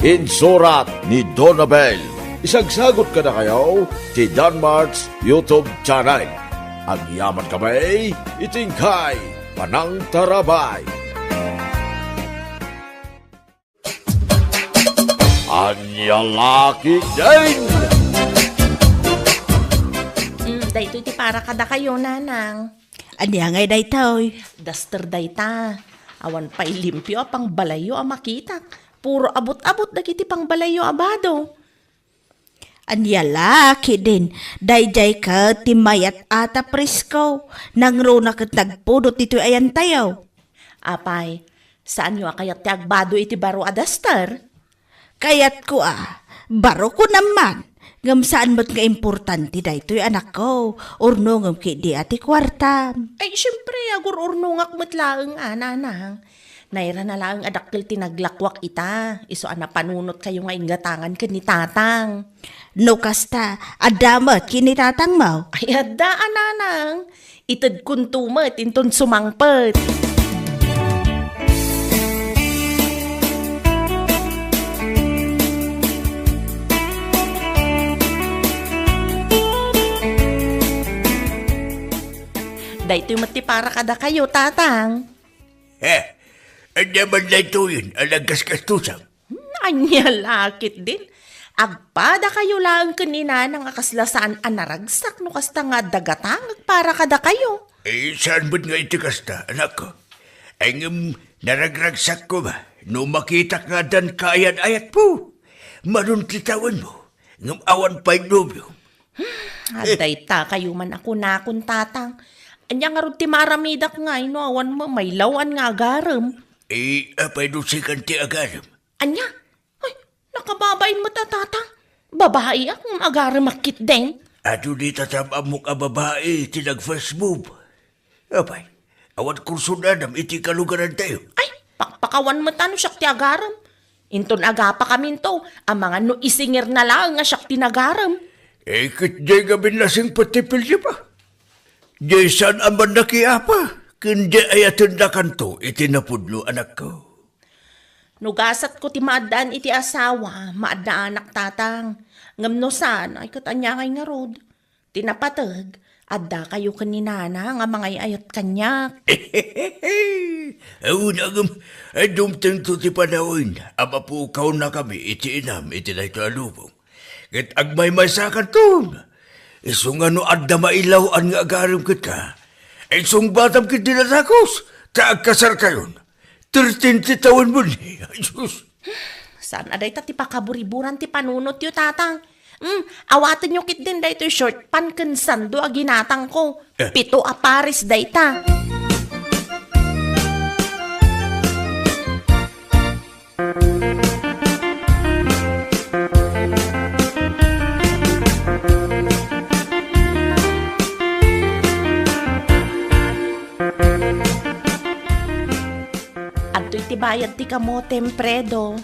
Insurat ni Donabel. Isagsagot kadakayo ti Danmart's YouTube channel. Agyaman kami iti inkay panangtarabay. Ania La Ketdin! Mm, daytoy ti para kadakayo, Nanang. Ania ngay daytoy? Duster dayta. Awan pay limpio a pangbalayyo a makitak. Puro abut-abut dagiti pangbalayyo a bado. Ania La Ketdin, daydiay ket ti mayat a ta presko. Nangruna ket nagpudot ditoy ayantayo. Apay, saanyo a kayat ti agbado iti baro a duster? Kayatko a, baro kunam man. Ngem saan met nga importante daytoy, anakko. Urnongem ketdi a ti kuartam. Ay, siempre, agur-urnongak met laeng a, Nanang. Nairana laeng a dakkel ti naglakuak ita, isu a napanunotkayo nga inggatangan ken ni Tatang. No kasta, adda met ken ni Tatangmo? Ay, adda a, Nanang. Itedkonto met inton sumangpet. Daytoy met ti para kadakayo, Tatang. Eh, ania man daytoyen a nagkaskastusam? Hmm, ania La Ketdin? Agpadakayo laeng ken ni Nanang a kasla saan a naragsak no kasta nga adda gatangek para kadakayo. Eh, saan met nga iti kasta, anakko? Ay, ngem naragragsak koma no makitak nga addan kaayat-ayatmo. Manon ti tawenmo, ngem awan pay nobio. Adda ita kayo man a kunakon, Tatang. Ania ngarud ti maaramidak ngay no awan met maylaw-an nga agarem? Eh, apay no sikan ti agarem? Ania? Ay, nakababain met a, Tatang. Babaiak ngem agaremak ketdin. Adu dita ti am-ammok a babai ti nag-first move. Apay, awan kursunadam iti kalugarantayo? Ay, pakpakawan met a no siak ti agarem. Inton agapakaminto, amangan no isingirna laeng a siak ti nagarem. Eh, ket diay ngamin nasingpet ti piliopa. Diay saan a mannakiapa, ken diay ayatendakanto iti napudno, anakko. No gasatko ti maaddaan iti asawa, maaddaanak, Tatang. Ngem no saan, ay ket ania ngay ngarud? Ti napateg, addakayo ken ni Nana nga mangay-ayat kaniak. Awan, agem, ay dumtengto ti panawen a mapukawna kami iti inam iti daytoy a lubong. Ket agmaymaysakanton. Isu nga no adda mailaw-an nga agarem kenka, insungbatam ket dinadakus, ta agkasarkayon. Thirteen ti tawenmo ni. Ay, sus. Saan a dayta ti pakaburiburan ti panunotyo, Tatang? Hmm, awatenyo ketdin daytoy short pant ken sando a ginatangko. Eh. Pito a pares dayta. Bayad ti kamotem, Fredo.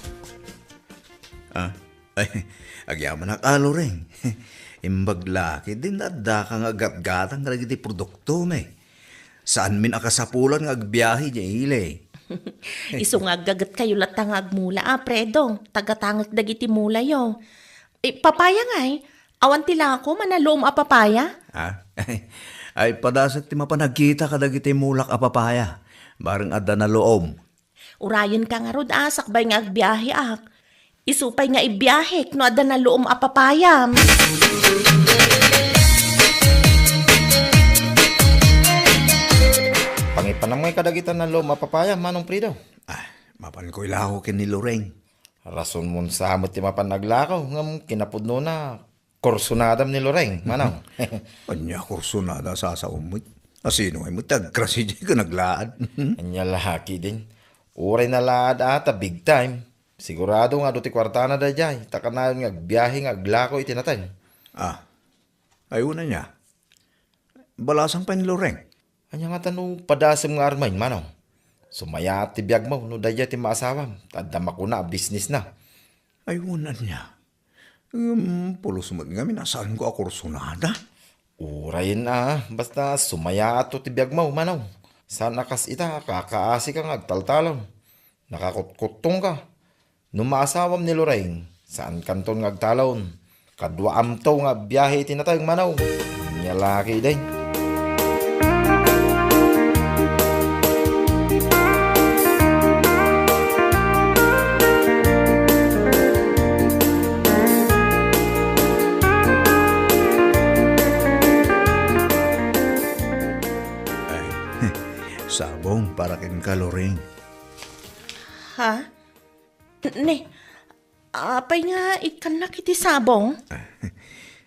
Ah, ay, agyamanak a, Loreng. Imbag la ketdin addaka nga aggatgatang kadagiti produktom. Saanmin a kasapulan nga agbiahe idiay ili. Isu nga aggagetkayo latta nga agmula a, Fredo. Tagatangek dagiti mulayo. Eh, papaya ngay? Awan ti lako, manaloom a papaya? Ha? Ay, padasek ti mapan agkita kadagiti mulak a papaya. Bareng adda naloom. Urayenka ngarud a, sakbay nga agbiaheak. Isu pay nga ibiahek no adda naloom a papayam. Pangipanam ngay kadagita naloom a papaya, Manong Fredo? Ah, mapanko ilako ken ni Loreng. Rason mo sa met ti mapan aglako, ngem kinapudnona, kursunadam ni Loreng, Manong. Ania kursunada, sasaom met? Asino ay met ti agkrasi diay ken aglaad? Ania la ketdin. Uray nalaad a ta big time. Sigurado nga adu ti kuartana daydiay, ta kanayon nga agbiahe nga aglako iti nateng. Ah, ay, wen ania. Balasang pay ni Loreng. Ania ngata no padasem nga armen, Manong? Sumayaat ti biagmo no daydiay ti maasawam, ta adda makuna a bisnisna. Ay, wen ania. Ngem pulos met ngamin a saanko a kursunada. Urayen a, basta sumayaat ti biagmo, Manong. Saan a kas ita, kakaasika nga agtaltalon. Nakakutkuttongka. No maasawam ni Loreng, saankanton nga agtalon. Kaduaamto nga agbiahe iti nateng, Manong. Ania la ketdin. Ay, sabong para kenka, Loreng. Ha? Ne, apay nga ikkannak iti sabong?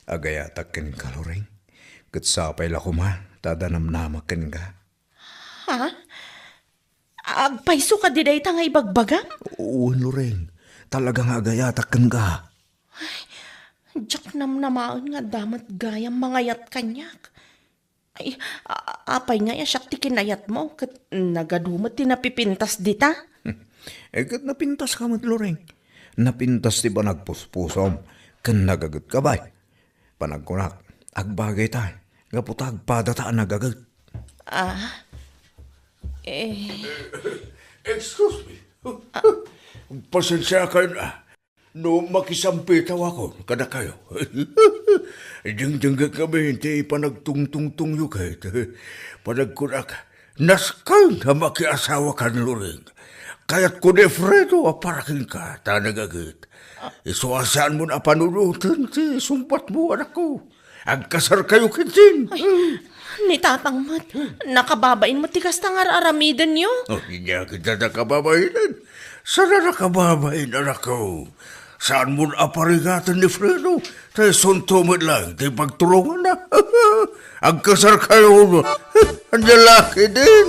Agayatak kenka, Loreng. Ket sapay la koma ta adda namnamak kenka. Ha? Agpayso kadi dayta nga ibagbagam? Wen, Loreng. Talaga nga agayatak kenka. Ay, diak namnamaen nga adda met gayam mangayat kaniak. Ay, a-, apay nga siak ti kinayatmo, ket nagadu met ti napipintas dita? Eh, ket napintaska met, Loreng. Napintas ti panagpuspusom, ken nagagetka, bay. Panagkunak, agbagayta, gapu ta agpadata a nagaget. Ah, eh. Excuse me. Pasensiakayon a. No makisampitawakon kadakayo. Dingdinggetkami ti panagtungtungtongyo ket panagkunak, naskeng a makiasawakan, Loreng. Kayatko ni Fredo a para kenka ta nagaget. Isu a saanmon a panunoten ti sungbatmo, anakko. Agkasarkayo ketdin. Ay, ni tatang met, nakababain met ti kasta nga ar-aramidenyo. Oh, ania ket a nakababainen? Saan a nakababain, anakko. Saanmon a parigaten ni Fredo, ta isunto met laeng ti pagturonganna. Agkasarkayo. Ania la ketdin.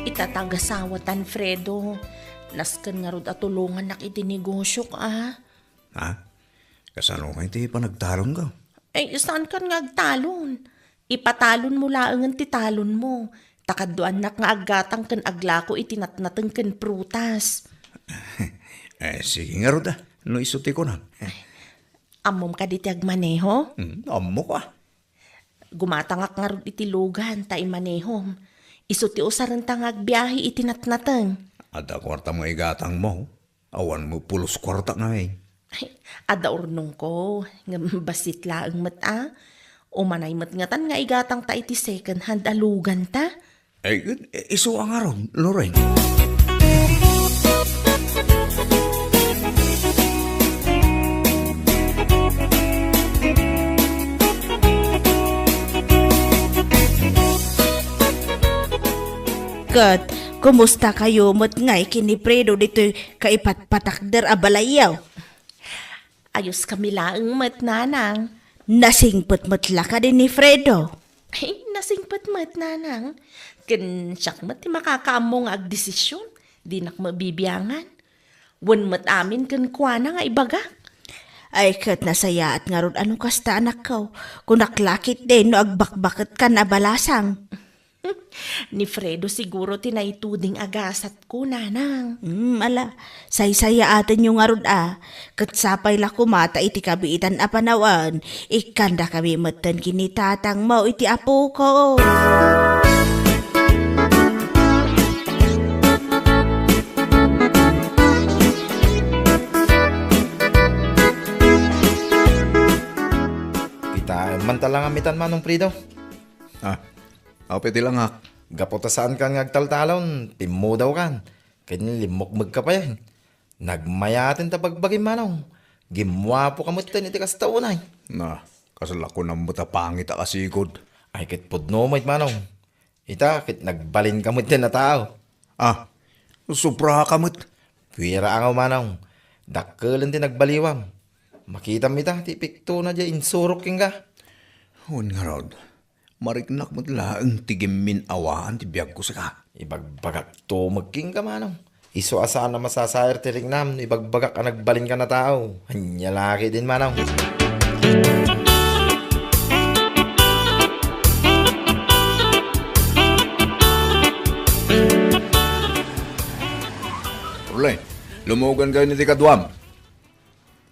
Ita ti agasawak, Fredo. Nasken ngarud a tulongannak iti negosiok, a. Ha? Kasano ngay ti panagtalonko? Ay, saankan nga agtalon. Ipatalonmo laengen ti talonmo. Ta kaduaannak nga aggatang ken aglako iti natnateng ken prutas. Eh, sige ngarud a, no isu ti kunam. Ammom kadi ti agmaneho? Hmm, ammok a. Gumatangak ngarud iti lugan ta imanehom. Isu ti usarenta nga agbiahe iti natnateng. Adda kuartam nga igatangmo? Awan met pulos kuarta ngamin. Ay, adda urnongko, ngem bassit laeng met a. Umanay met ngatan nga igatangta iti second hand a luganta. Ay, isu a ngarud, Lorraine. Ket Kumusta kayo met ngay ken ni Fredo ditoy kaipatpatakder a balayyo? Ayos kami laeng met, nanang. Nasingpet met la kadi ni Fredo? Ay, nasingpet met, nanang. Ken siak met ti makakaammo nga agdesisyon. Dinak mabibiangan. Wen met amin kenkuana nga ibagak. Ay, ket nasayaat ngarud a no kasta, anakko. Kunak la ketdin no agbakbaketkan a balasang. Ni Fredo siguro ti naituding a gasatko, nanang. Hmm, ala, saysayaatenyo ngarud a. Ket sapay la koma ta iti kabiitan a panawen, ikkandakami metten ken ni tatangmo iti apoko. Kitaem man ta la nga mitan, Manong Fredo. Ah, apay ti langak? Gapu ta saankan nga agtaltalon, timmudawkan. Ken limmukmegka payen. Nagmayaten ta bagbagim, Manong. Gimmuapoka metten iti kasta unay. Na, kasla kunam met a pangit a kasigud. Ay, ket pudno met, Manong. Ita, ket nagbalinka metten a tao. Ah, sobraka met. Puwera angaw, Manong. Dakkelen ti nagbaliwam. Makitam ita ti piktona diay insurok kenka. Wen ngarud, mariknak met laeng ti gimmin-awaan ti biagko sika. Ibagbagakto met kenka, Manong. Isu a saan a masasair ti riknam no ibagbagak a nagbalinkan a tao. Ania la ketdin, Manong. Orle, lumugankayon iti kaduam.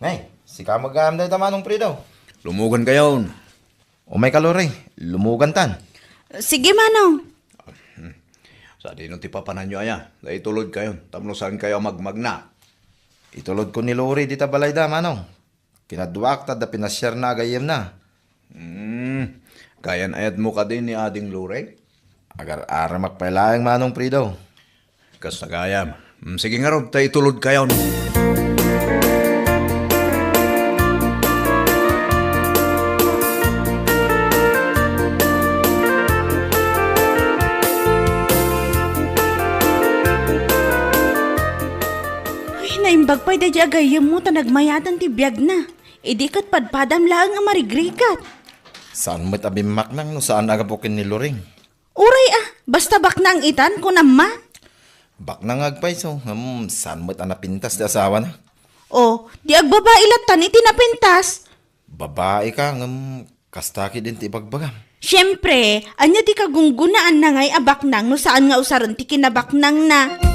Nay, sika met gayam dayta, Manong Fredo. Lumugankayon. Umayka, Lore. Lumugantan. Sige, Manong. Sadino ti papananyo aya? Ta itulodkayon, tapno saankayo a magmagna. Itulodko ni Lore dita balayda, Manong. Kinaduak ta adda pinasiarna a gayyemna. Hmm. Gayan-ayatmo kadi ni Ading Lore? Agar-aramak pay laeng, Manong Fredo. Kasta gayam. Mm, sige ngarud, ta itulodkayon. Ay, naimbag pay daydi a gayyemmo ta nagmayaten ti biagna. Idi ket padpadam laeng a marigrigat. Saan met a bimmaknang no saan a gapu ken ni Loring? Uray a, basta baknang itan, kunam man. Baknang nga agpayso, ngem saan met a napintas ti asawana? O, di agbabai lattan iti napintas? Babai ka, ngem kasta ketdin ti ibagbagam. Siempre, ania ti kagunggonaanna ngay a baknang no saan nga usaren ti kinabaknangna?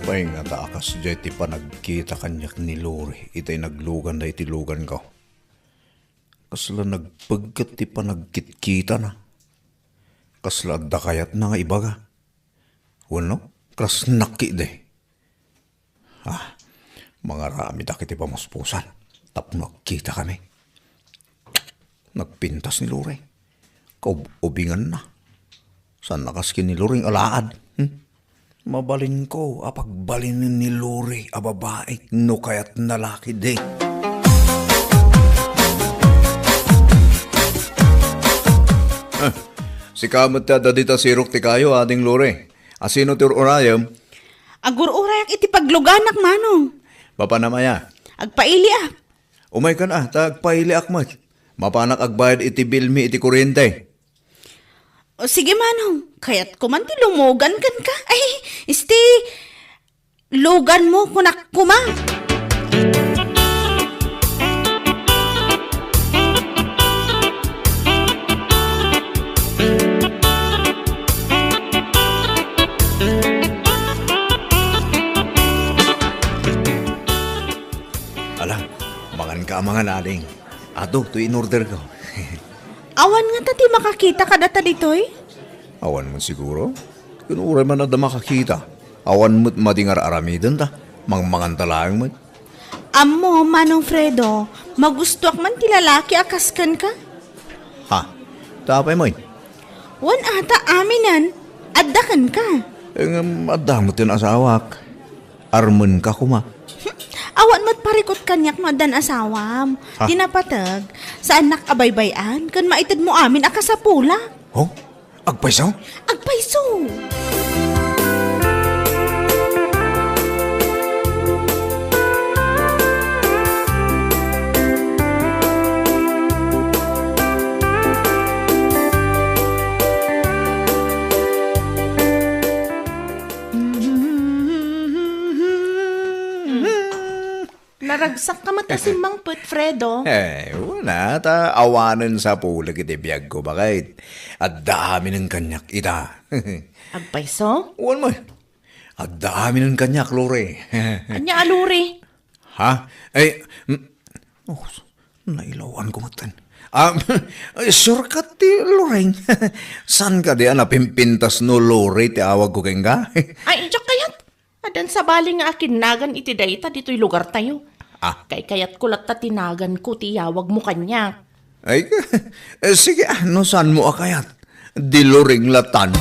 Apay ngata a kasdiay ti panagkita kaniak ni Lori itay nagluganda iti luganko? Kasla nagpegget ti panagkitkitana. Kasla adda kayatna nga ibaga. Wenno, krasnak ketdi. Ah, mangaramedak iti pamuspusan tapno agkitakami. Nagpintas ni Lori. Kaub-ubinganna. Saan a kas ken ni Loring alaad. Hmm? Mabalinko a pagbalinen ni Lori a babaik no kayatna la ketdi. Ah, sika met ti adda dita sirok ti kayo, Ading Lori. Asino ti ur-urayem? Agur-urayak iti pagluganak, Manong. Mapanam aya? Agpailiak. Umaykan a, ta agpailiak met. Mapanak agbayad iti bilmi iti kuryente. O, sige, Manong. Kayatko man ti lumugan kenka. Ay, isti, luganmo, kunak koma. Ala, manganka a mangan, ading. Ato, toy in-orderko. Awan ngata ti makakita kadata ditoy? Awan met siguro. Ken uray man adda makakita, awan met madi nga ar-aramiden ta mangmanganta laeng met. Ammo, Manong Fredo, magustoak man ti lalaki a kas kenka. Ha? Ta apay met? Wen ata aminen, adda kenka. Eh, ngem adda met ti asawak. Armenka koma. Awan met parikut kaniak no addan asawam. Ha? Ti napateg, saannak a baybay-an ken maitedmo amin a kasapulak. Oh? Agpayso? Agpayso! Naragsakka met a simmangpet, Fredo. Eh, wen a, ta awanen sapulek iti biagko, baket. Adda aminen kaniak ita. Agpayso? Wen met. Adda aminen kaniak, Lori. Ania a Lori? Ha? Eh, mm, oh, nailawanko metten. Ah, eh, sure ka ti Loreng? Saan kadi a napimpintas no Lori ti awagko kenka? Ay, diak kayat. Addan sabali nga akinnagan iti dayta ditoy lugartayo. Ah. Kaykayatko latta ti naganko ti iyawagmo kaniak. Ay, eh, sige, ah, no saanmo a kayat. Di Loreng latan.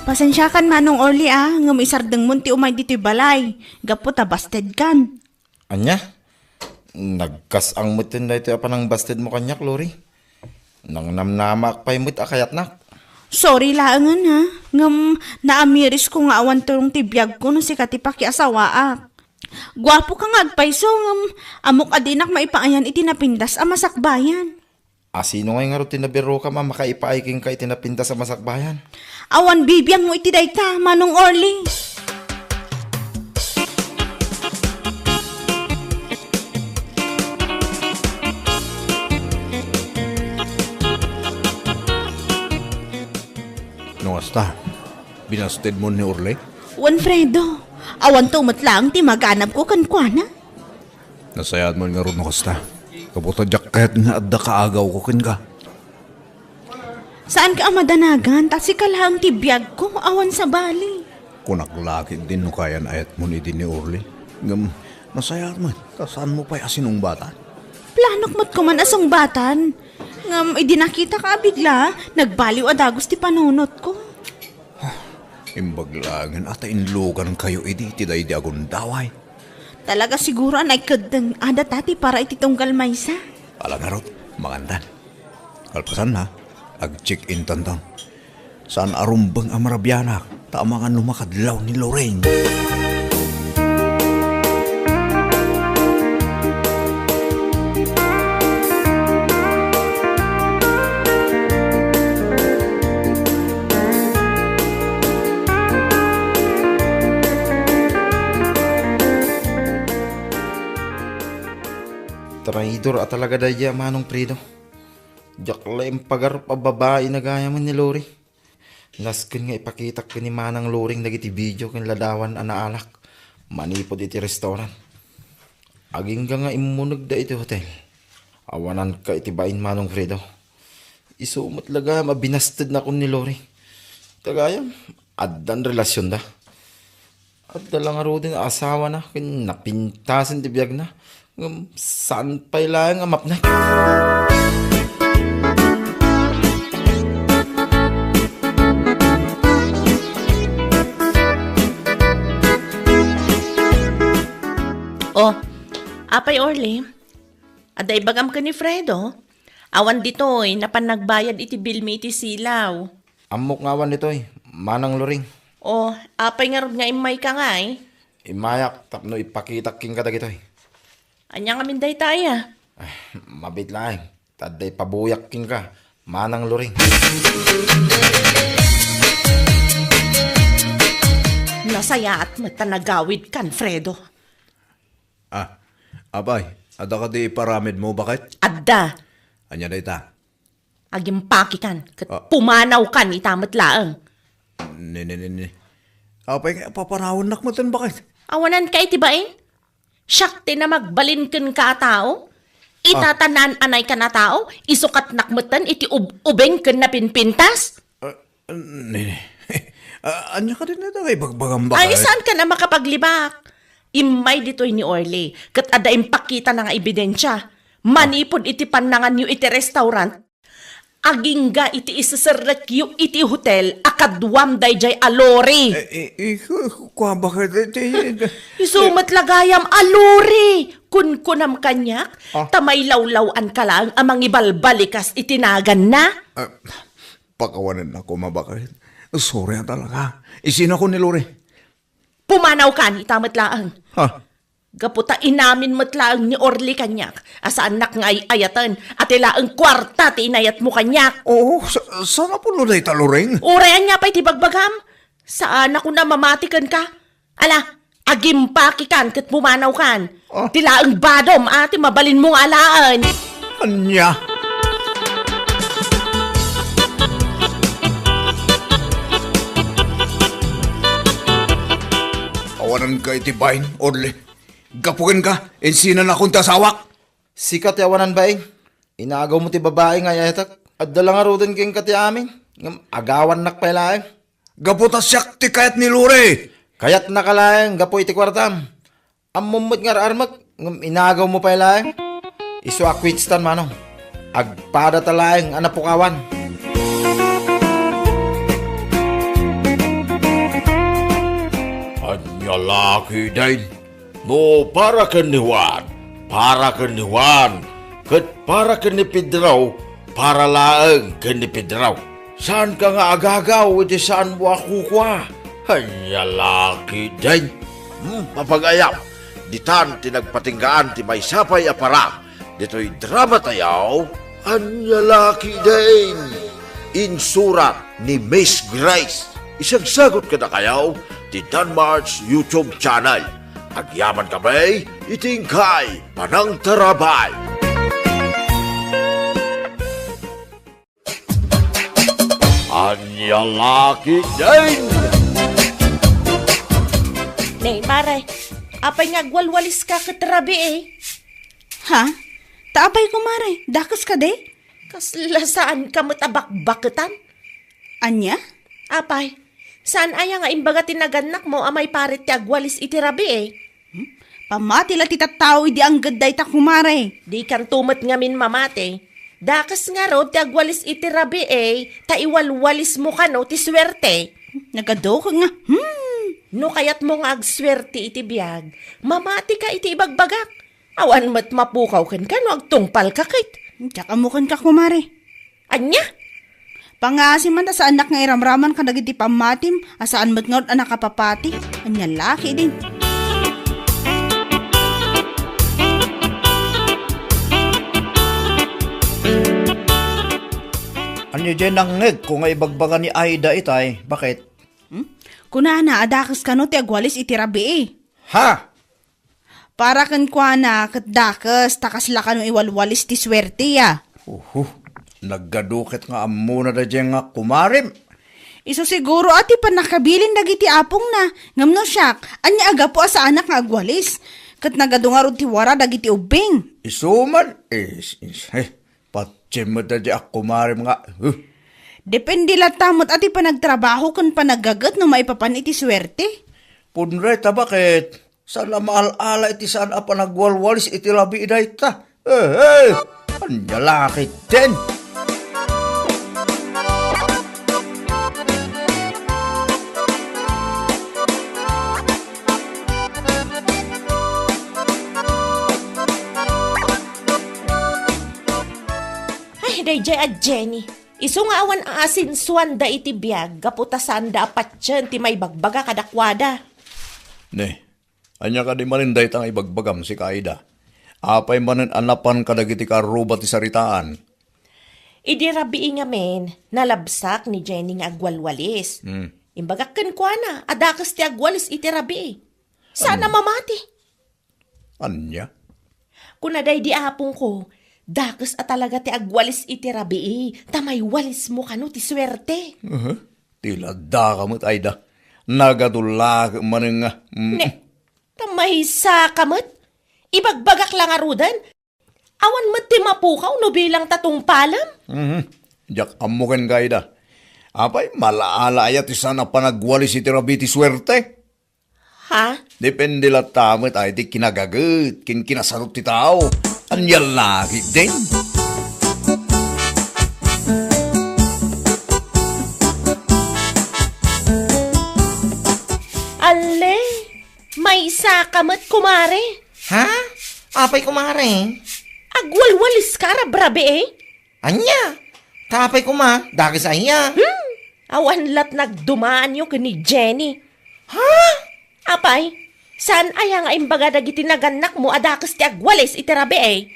Pasensiakan, Manong Orly, ah, ngem isardengmon ti umay ditoy balay, gapu ta bastedkan. Ania? Nagkas-ang metten daytoy a panangbastedmo kaniak, Lori. Nangnamnamaak pay met a kayatnak. Sorry laengen, ha, ngem naamirisko nga awan tulong ti biagko no sika ti pakiasawaak. Guapoka nga agpayso, ngem ammok a dinak maipaayan iti napintas a masakbayan. A sino ngay ngarud ti nabirokam a makaipaay kenka iti napintas a masakbayan? Awan bibiangmo iti dayta, Manong Orly. No kasta, binastedmo ni Orly? Wen, Fredo, awanto met laeng ti maganabko kenkuana. Nasayaat met ngarud no kasta. Gapu ta diak kayat nga adda kaagawko kenka. Saanka a madanagan, ta sika laeng ti biagko, awan sabali. Kunak la ketdin no kayan-ayatmon idi ni Orly. Ngem, nasayaat met, ta saanmo pay a sinungbatan? Planok met koman a sungbatan. Ngem, idi nakitaka a bigla, nagbaliw a dagus ti panunotko. Imbag laengen a ta inlugankayo idi ti daydi a gundaway. Talaga siguro a naikeddeng a data ti para iti tunggal maysa. Ala ngarud, mangantan. Kalpasanna, ag-check-in tanton. Saan a rumbeng a marabianak, ta amangan no makadlaw ni Lorraine. Traidor a talaga daydiay a Manong Fredo. Diak la impagarup a babai a gayam ni Lori. Nasken nga ipakitak ken ni Manang Loring dagiti video ken ladawan a naalak manipud iti restaurant. Agingga nga immunegda iti hotel. Awananka iti bain, Manong Fredo. Isu met la gayam a binastednakon ni Lori. Ta gayam, addan relasionda. Adda la ngaruden a asawana ken napintasen ti biagna, ngem saan pay laeng a mapnek. Oh, apay Orly, adda ibagam ken ni Fredo? Awan ditoy, napan nagbayad iti bill mi iti silaw. Ammok nga awan ditoy, Manang Loring. Oh, apay ngarud nga immayka ngay? Immayak tapno ipakitak kenka dagitoy. Ania ngamin dayta aya? Ay, mabiit laeng. Ta adda ipabuyak kenka, Manang Loring. Nasayaat met ta nagawidkan, Fredo. Ah, apay, adda kadi iparamidmo, baket? Adda. Ania dayta? Agimpakikan, ket Ah. pumanawkan ita met laeng. Ni, ni, ni, ni. Apay nga papanawannak metten, baket? Awananka iti bain? Siak ti namagbalin kenka a tao? Ita Ah. ta naan-anaykan a tao? Isukatnak metten iti ub-, ubing ken napinpintas? Ah, ni, ni. Ah, ania kadi dayta nga ibagbagam, baket? Ay, saankan a makapaglibak? Immay ditoy ni Orly, ket adda impakitana nga ebidensia. Manipud iti pannanganyo iti restaurant, agingga iti iseserrekyo iti hotel a kaduam daydiay a Lori. Eh, eh, eh, ku-, kua ba ka, ti, ti, Isu met la gayam a Lori! Kunkunam kaniak, Ah. ta mailawlaw-anka laeng a mangibalbalikas iti naganna. Ah, pakawanennak koma, baket. Sorry a talaga. Isinako ni Lori. Pumanawkan ita met laeng. Ha? Gapu ta inamin met laeng ni Orly kaniak a saannak nga ay-ayaten, a ti laeng kuarta ti inayatmo kaniak. Oo, sa-, saan a pulo dayta, Loring? Uray ania pay ti bagbagam? Saan a kuna mamati kenka? Ala, agimpakikan ket pumanawkan. Ah. Ti laeng badom a ti mabalinmo nga alaen. Ania? Awananka iti bain, Orly. Gapu kenka, insinanakon ti asawak. Sika ti awanan bain. Inagawmo ti babai nga ay-ayatek. Adda la ngaruden kenka ti amin. Ngem agawannak pay laeng. Gapu ta siak ti kayat ni Lori. Kayatnaka laeng gapu iti kuartam. Ammom met nga ar-armek, ngem inagawmo pay laeng. Isu a kuitstan, Manong. Agpadata laeng a napukawan. Ania la ketdin? No para ken ni Juan, para ken ni Juan, ket para ken ni Pedro, para laeng ken ni Pedro. Saanka nga agagaw iti saanmo a kukua? Ania la ketdin? Hmm, mapagayam, ditan ti nagpatinggaan ti maysa pay a para ditoy drama tayo. Ania la ketdin? Insurat ni Miss Grace. Isagsagot kadakayo ti Danmar's YouTube channel. Agyaman kami iti inkay panangtarabay. Ania la ketdin? Ne, mare, apay nga agwalwaliska ket rabii? Ha? Ta apay, kumare, dakes kadi? Kasla saanka met a bakbaketan? Ania? Apay, saan aya nga imbaga ti nagannakmo a maiparit ti agwalis iti rabii? Hmm? Pamati la ti tattao idi angged dayta, kumare. Dikanto met ngamin mamati. Dakes ngarud ti agwalis iti rabii, ta iwalwalismo kano ti suerte. Nagadu ket nga, hmm. No kayatmo nga agsuerte iti biag, mamatika iti ibagbagak. Awan met mapukaw kenka no agtungpalka ket. Diak ammo kenka, kumare. Ania? Pangngaasim man ta saannak nga iramraman kadagiti pammatim a saan met ngarud a nakapapati. Ania la ketdin? Ania diay nangngegko nga ibagbaga ni Aida itay? Baket? Hmm? Kunana a dakes kano ti agwalis iti rabii. Ha? Para kenkuana ket dakes, ta kasla kano iwalwalis ti suerte, a. Uhu, nagadu ket nga ammona daydiay nga kumarem. Isu siguro a ti pannakabilin dagiti apongna, ngem no siak, ania a gapu a saanak nga agwalis? Ket nagadu ngarud ti wara dagiti ubbing. Isu man, is, is, eh, patiem met daydiay a kumarem nga, huh. Depende latta met a ti panagtrabaho ken panaggaget no maipapan iti suerte. Pudno dayta, baket? Saan a maal-ala iti saan a panagwalwalis iti rabii dayta. Eh, eh! Ania la ketdin? Ay, daydiay a Jenny. Isu nga awan aasinsuanda iti biag gapu ta saanda a patien ti maibagbaga kadakuada. Ne, ania kadi manen dayta nga ibagbagam, sika Aida? Apay manen a napan kadagiti kaarruba ti saritaan? Idi rabii ngamin, nalabsak ni Jenny nga agwalwalis. Hmm. Imbagak kenkuana a dakes ti agwalis iti rabii. Saan a mamati. Ania? Kuna daydi apongko, dakes a talaga ti agwalis iti rabii, ta maiwalismo kano ti suerte. Aha. Ti laddaka met, Aida. Nagadu la ket manen nga, mm. Ne, ta maysa ka met? Ibagbagak la ngaruden? Awan met ti mapukaw no bilang ta tungpalem? Mhm. Diak ammo kenka, Aida. Apay, maal-ala aya ti saan a panagwalis iti rabii ti suerte? Ha? Depende latta met ay ti kinagaget ken kinasadot ti tao. Ania la ketdin? Alle, maysa ka met, kumare. Ha? Apay, kumare? Agwalwalis ka a rabrabii, eh? Ania? Ta apay koma, dakes aya? Hmm, awan lat nagdumaanyo ken ni Jenny. Ha? Apay, saan aya nga imbaga dagiti nagannakmo a dakes ti agwalis iti rabii?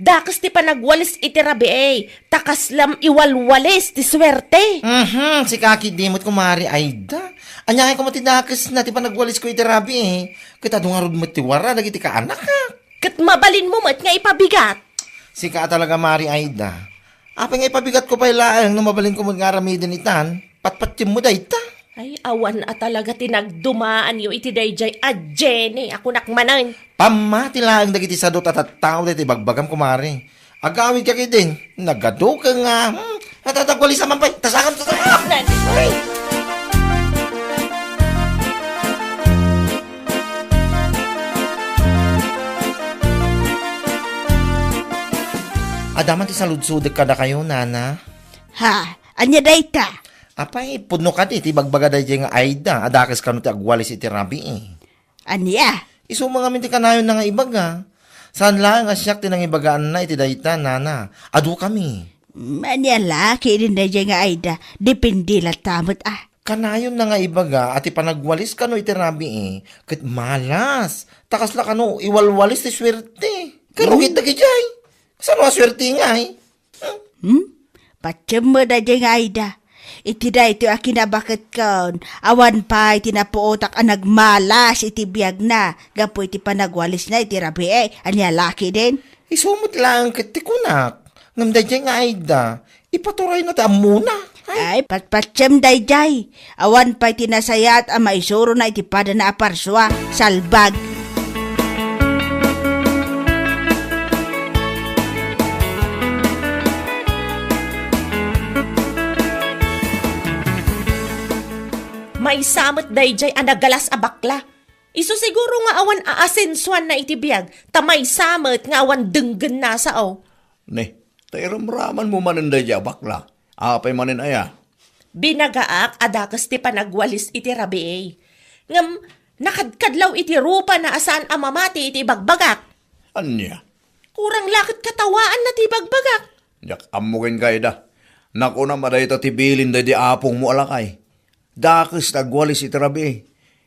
Dakes ti panagwalis iti rabii, ta kaslam iwalwalis ti suerte. Mhm, sika ketdi met, kumare Aida. Ania ngay koma ti dakesna ti panagwalisko iti rabii? Ket adu ngarud met ti wara dagiti kaanakak. Ket mabalinmo met nga ipabigat. Sika a talaga, Mari Aida. Apay nga ipabigatko pay laeng no mabalinko met nga aramiden itan? Patpatiemmo dayta. Ay, awan a talaga ti nagdumaanyo iti daydiay a Jenny a kunak manen. Pammati laeng dagiti sadot a tattao dayta ibagbagam, kumare. Agawidka ketdin, nagaduka nga, hmm, natatagwalisa man pay. Tasakam, tasakam! Ay! Adda man ti saludsodek kadakayo, nana. Ha? Ania dayta? Apay, pudno kadi ti ibagbaga daydiay nga Aida a dakes kano ti agwalis iti rabii. Ania? Isu ngamin ti kanayonna nga ibaga. Saan laeng a siak ti nangibagaanna iti dayta, nana. Adukami. Mm, ania la ketdin daydiay nga Aida? Depende latta met, ah. Kanayonna nga ibaga a ti panagwalis kano iti rabii ket malas. Ta kasla kano iwalwalis ti suerte. Karugit dagiti ay. Saan a suerte ngay? Hmm? Patiem met daydiay nga Aida. Iti daytoy a kinabaketkon, awan pay ti napuotak a nagmalas iti biagna gapu iti panagwalisna iti rabii. Ania la ketdin? Isu met laeng ket ti kunak. Ngem daydiay nga Aida, ipaturayna ti ammona. Ay. Ay, patpatiem daydiay. Awan pay ti nasayaat a maisurona iti padana a parsua. Salbag. Maysa met daydiay a nagalas a bakla. Isu siguro nga awan aasensuanna iti biag, ta maysa met nga awan denggenna a sao. Ne, ta iramramanmo manen daydiay a bakla. Apay manen aya? Binagaak a dakes ti panagwalis iti rabii. Ngem nakadkadlaw iti rupana a saan a mamati iti ibagbagak. Ania? Kurang la ket katawaanna ti ibagbagak. Diak ammo ken kayda. Nakunam a dayta ti bilin daydi apongmo a lakay. Dakes ti agwalis iti rabii.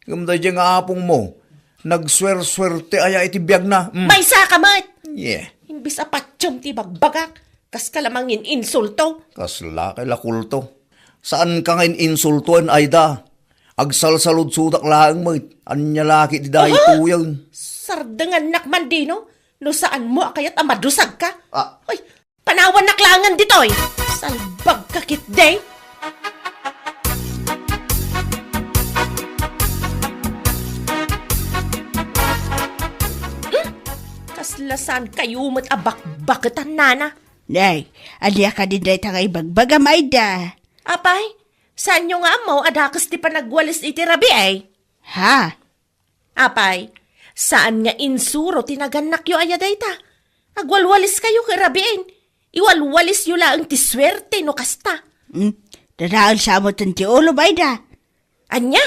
Ngem daydiay nga apongmo, nagsuersuerte aya iti biagna. Mm. Maysa ka met! Yeah. Imbes a patiem ti ibagbagak, kaska la mangin-insulto. Kasla kay la kulto. Saan ka nga in-insultoen, Aida. Agsalsaludsodak laeng met. Ania la ketdi daytoyen? Aha! Sardengannak man dino, no saanmo a kayat a madusagka. Ah. Ay, panawannak laengen ditoy! Salbagka ketdi! Hmm? Kasla saan kayo met a bakbaketan, nana? Nay, ania kadi dayta nga ibagbagam, Aida? Apay, saanyo nga ammo a dakes ti panagwalis iti rabii, eh? Ha? Apay, saan nga insuro ti nagannakyo aya dayta? Agwalwaliskayo ket rabiin. Iwalwalisyo laeng ti suerte no kasta. Hmm, dadael sa metten ti ulo, Aida. Ania?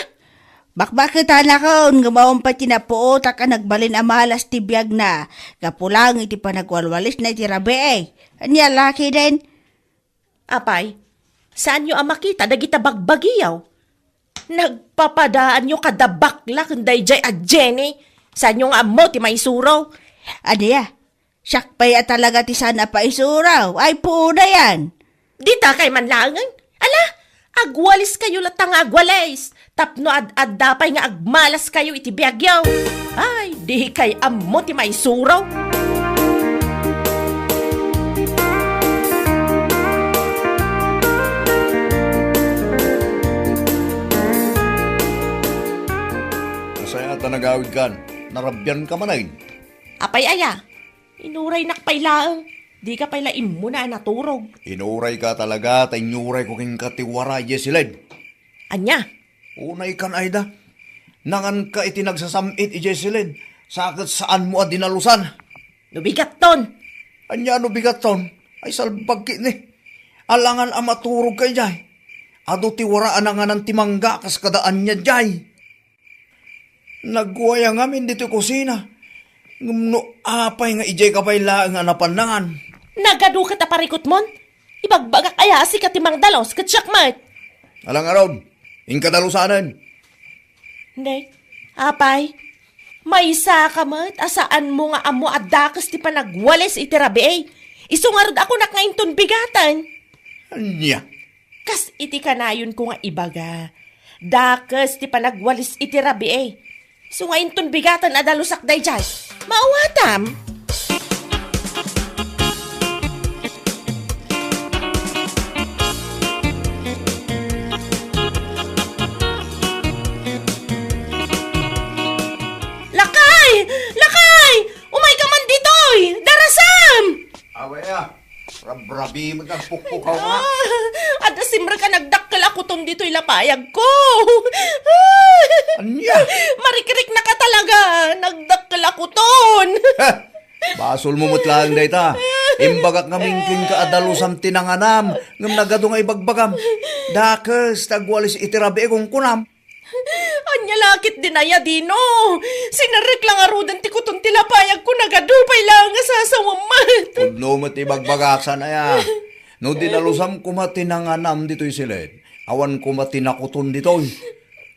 Bakbaketanakon nga awan pay ti napuotak a nagbalin a malas ti biagna gapu laeng iti panagwalwalisna iti rabii. Ania la ketdin? Apay, saanyo a makita dagita bagbagiyo? Nagpapadaanyo kada bakla ken daydiay a Jenny. Saanyo nga ammo ti maisuro? Ania? Siak pay a talaga ti saan a paisuro. Ay, puonayan. Dita kay man laengen. Ala, agwaliskayo latta nga agwalis. Tapno ad-adda pay nga agmalaskayo iti biagyo. Ay, dikay ammo ti maisuro. Nasayaat a nagawidkan. Narabianka manen. Apay aya? Inuraynak pay laeng. Dika pay la immuna a naturog. Inurayka talaga, ta inyurayko kenka ti wara idiay siled. Ania? Unaykan, Aida. Nanganka iti nagsasam-it idiay siled, sa ket saanmo a dinalusan. No bigatton! Ania no bigatton? Ay, salbag ketdi. Alangan a maturogka idiay. Adu ti wara a nanganan ti mangga kas kada ania diay. Nagwaya ngamin ditoy kusina. Ngem no apay nga idiayka pay laeng a napannangan? Nagadu ket a parikutmon? Ibagbagak aya a sika ti mangdalus ket siak met? Ala ngarud, inka dalusanen. Nay, apay, maysaka met a saanmo nga ammo a dakes ti panagwalis iti rabii. Isu ngarud a kunak nga inton bigaten. Ania? Kas iti kanayonko nga ibaga, dakes ti panagwalis iti rabii. Isu nga inton bigaten a dalusak daydiay. Maawatam? Lakay! Lakay! Umayka man ditoy! Darasam! Away a, rabrabi met nga agpukpukaw nga. Ah, adda simrek a nagdakkel a kuton ditoy lapayagko. Ania? Marikrik na ka talaga, nagdakkel a kuton. Heh! Basolmo met laeng dayta. Imbagak ngamin kenka a dalusam ti nanganam, ngem nagadu nga ibagbagam. Dakes ti agwalis iti rabii, kunkunam. Ania la ketdin aya, Dino? Sinerrek la ngaruden ti kuton ti lapayagko, nagadu pay laeng a sasawem met. Pudno met ibagbagak, saan aya? No dinalusam koma ti nanganam ditoy siled, awan koma ti nakuton ditoy.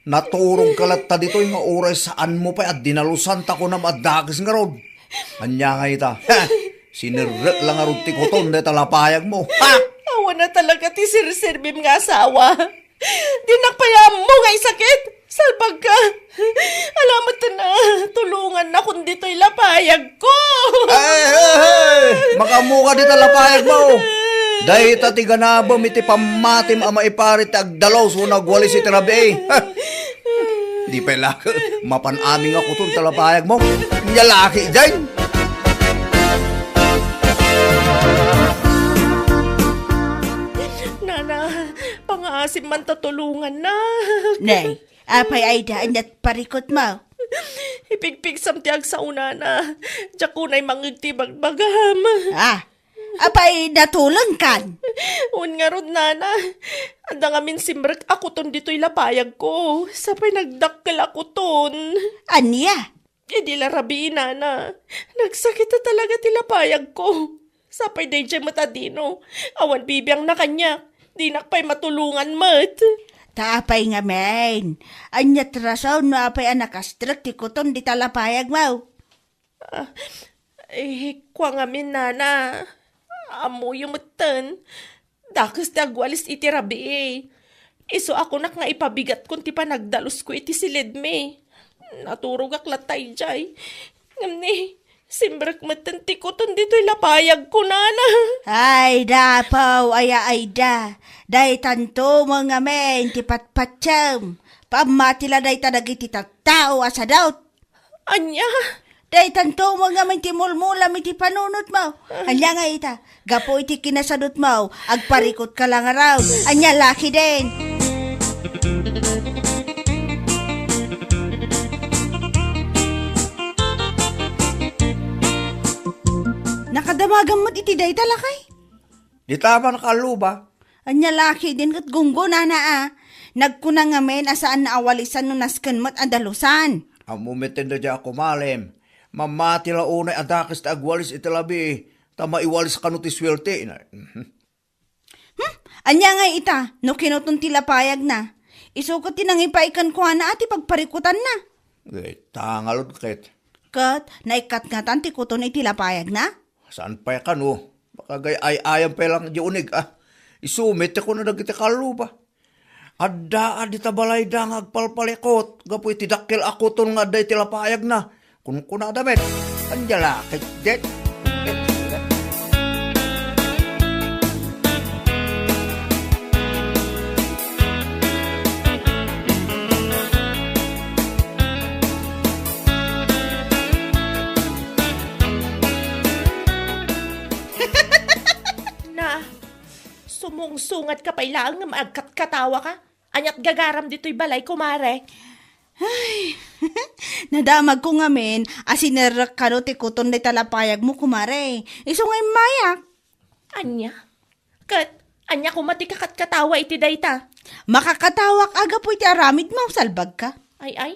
Naturogka latta ditoy nga uray saanmo pay a dinalusan ta kunam a dakes ngarud. Ania ngay ita? Ha! Sinerrek la ngarud ti kuton dayta lapayagmo. Ha! Awan a talaga ti serserbim nga asawa. Dinak pay ammo nga isakit. Salbagka. Ala met a, tulongannakon ditoy lapayagko. Ay, ay, ay! Makaammoka dita lapayagmo. Dayta ti ganabem iti pammatim a maiparit ti agdalus wenno agwalis iti rabii. Di pay la mapan amin nga kuton ta lapayagmo. Nia la ketdin. Nana, pangaasim man ta tulongannak. Nay, apay, Aida, ania ti parikutmo? Ipigpigsam ti agsao, Nana. Diak unay mangngeg ti ibagbagam. Ah, apay, natulengkan? Wen ngarud, Nana. Adda ngamin simrek a kuton ditoy lapayagko. Sa pay nagdakkel a kuton. Ania? Idi la rabii, Nana, nagsakit a talaga ti lapayagko. Sa pay daydiay met a Dino, awan bibiangna kaniak. Dinak pay matulongan met. Ta apay ngamin? Ania ti rason no apay a nakastrek ti kuton dita lapayagmo? Ah, eh, kua ngamin, Nana. Ammoyo metten. Dakes ti agwalis iti rabii. Isu a kunak nga ipabigatkon ti panagdalusko iti siledmi. Naturogak latta idiay. Ngem ni, simrek metten ti kuton ditoy lapayagko, Nana. Ay, dapaw, aya, Aida. Daytanto met ngamin ti patpatiem. Pammati la dayta dagiti tattao a sadut. Ania? Daytanto met ngamin ti mulmulam iti panunotmo. Ania ngay ita? Gapu iti kinasadutmo, agparikutka la ngarud. Ania la ketdin? Nakadamagam met iti dayta, lakay? Dita man, Kaluba. Ania la ketdin ket gunggonana a. Nagkuna ngamin a saan a walisan no nasken met a dalusan. Ammo met daydiay a kumalem. Mamati la unay a dakes ti agwalis iti labi, ta maiwalis kano ti suerte. Hmm? Ania ngay ita, no kinuton ti lapayagna? Isu ket ti nangipaay kenkuana a ti pagparikutanna. Eh, ta ngarud ket. Ket, naikkatngatan ti kuton iti lapayagna? Saan pay kano? Makagay-ay-ayam pay lang di unig, ah. Isu met ti kuna dagiti Kaluba. Adda a dita balayda nga agpalpalikut gapu iti dakkel a kuton nga adda iti lapayagna. Kunkunada met, ania la ketdin? Na, sumungsungat ka pay laeng nga agkatkatawa ka? Aniat gagaram ditoy balay, kumare? Nadamagko ngamin a sinerrek kano ti kuton dayta lapayagmo, kumare. Isu nga immayak. Ania? Ket ania koma ti kakatkatawa iti dayta? Makakatawak a gapu iti aramidmo, salbagka. Ay, ay,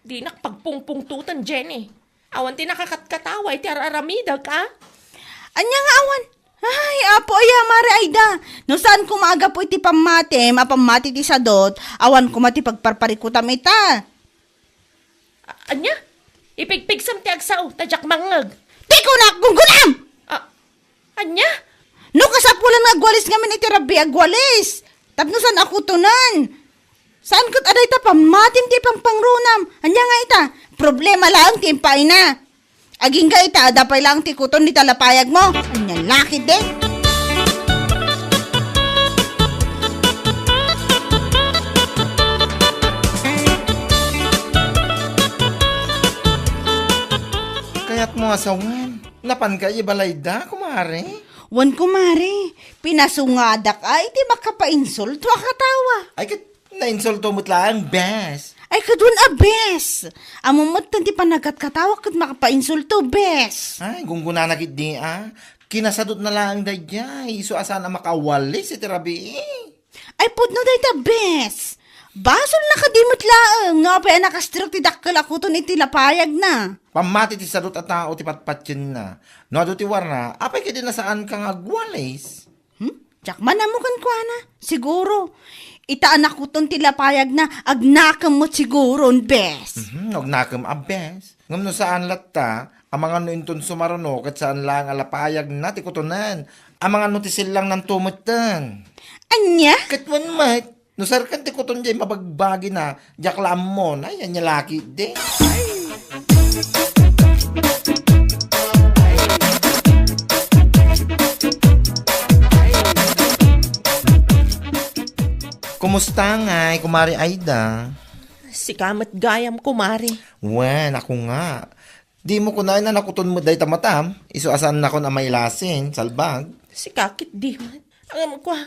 dinak pagpungpungtoten, Jenny. Awan ti nakakatkatawa iti ar-aramidek, a? Ania nga awan? Ay, Apo aya, Mare Aida. No saan koma a gapu iti pammatim a pammati ti sadut, awan koma ti pagparparikutam ita. A-, ania? Ipigpigsam ti agsao, ta diak mangngeg. Ti kunak, gunggunam! A-, ania? No kasapulan nga agwalis ngamin iti rabii, agwalis. Tapno saan a kutonen. Saan ket a dayta pammatim ti pangpangrunam. Ania nga ita? Problema laeng ti impaayna. Agingga ita, adda pay laeng ti kuton dita lapayagmo. Ania la ketdi? Kayatmo a sawen, napanka ibalayda, kumare? Wen, kumare. Pinasungadak a iti makapainsulto a katawa. Ay, ket nainsulto met laeng, bes. Ay, kadwan a bes. Ammom metten ti panagkatkatawak ket makapainsulto, bes. Ay, gunggunana ketdi, a. Kinasadutna laeng daydiay, isu a saan a makawalis iti rabii. Ay, pudno dayta, bes. Basolna kadi met laeng no apay a nakastrek ti dakkel a kuton iti lapayagna. Pammati ti sadut a tao ti patpatienna. No adu ti warna, apay ketdi a saanka nga agwalis? Hmm? Diak man ammo kenkuana. Siguro. Ita a nakuton ti lapayagna, agnakem met siguro, bes. Mhm, agnakem a bes. Ngem no saan latta, amangan no inton sumaruno ket saan laeng a lapayagna ti kutonen. Amangan no ti sellangnanto metten. Ania? Ket wen met, no serken ti kuton diay mabagbagina, diak la ammon. Ay, ania la ketdi. Kumusta ngay, Kumare Aida? Sika met gayam, kumare. Wen, ako nga. Dimo kunaen a nakuton met dayta matam, isu a saannakon a mailasin, salbag. Sika ketdi met. Ngem kua,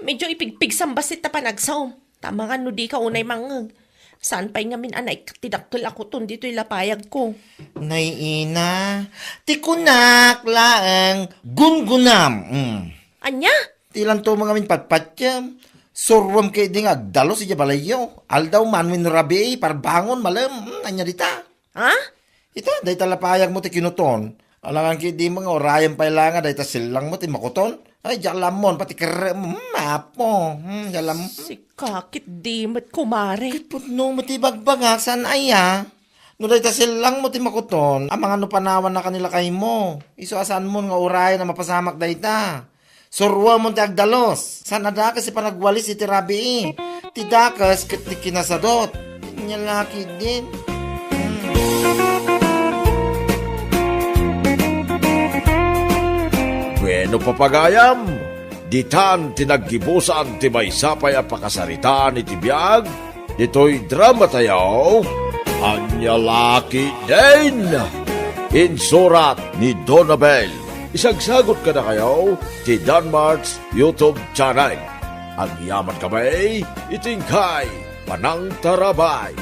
medyo ipigpigsam bassit ta panagsaom. Ta amangan no dika unay mangngeg. Saan pay ngamin a naikkat ti dakkel a kuton ditoy lapayagko. Nay ina, ti kunak laeng gunggunam. Mm. Ania? Ti lanto mo ngamin patpatiem. Suruem ketdi nga agdalus idiay balayyo. Aldaw man wenno rabii, parbangon, malem. Mm, ania dita? Ha? Ita, dayta lapayagmo ti kinuton. Alangan ketdi nga urayen pay la nga dayta sellangmo ti makuton. Ay, diak la ammon, pati kerrem. Hmm, apo. Hmm, diak la am-, Sika ketdi met, kumare. Ket pudno met ti bagbagak, saan aya? No dayta sellangmo ti makuton, amangan no panawanna kani lakaymo. Isu a saanmon nga urayen a mapasamak dayta. Suruemon ti agdalus. Saan a dakes ti panagwalis iti rabii. Ti dakes ket ti kinasadut. Ania la ketdin. Bueno, papagayam, ditan ti naggibusan ti maysa pay a pakasaritaan iti biag ditoy dramatayo, Ania la ketdin! Insurat ni Donabel. Isagsagut kadakayo ti Danmart's YouTube channel. Agyaman kami iti inkay panangtarabay.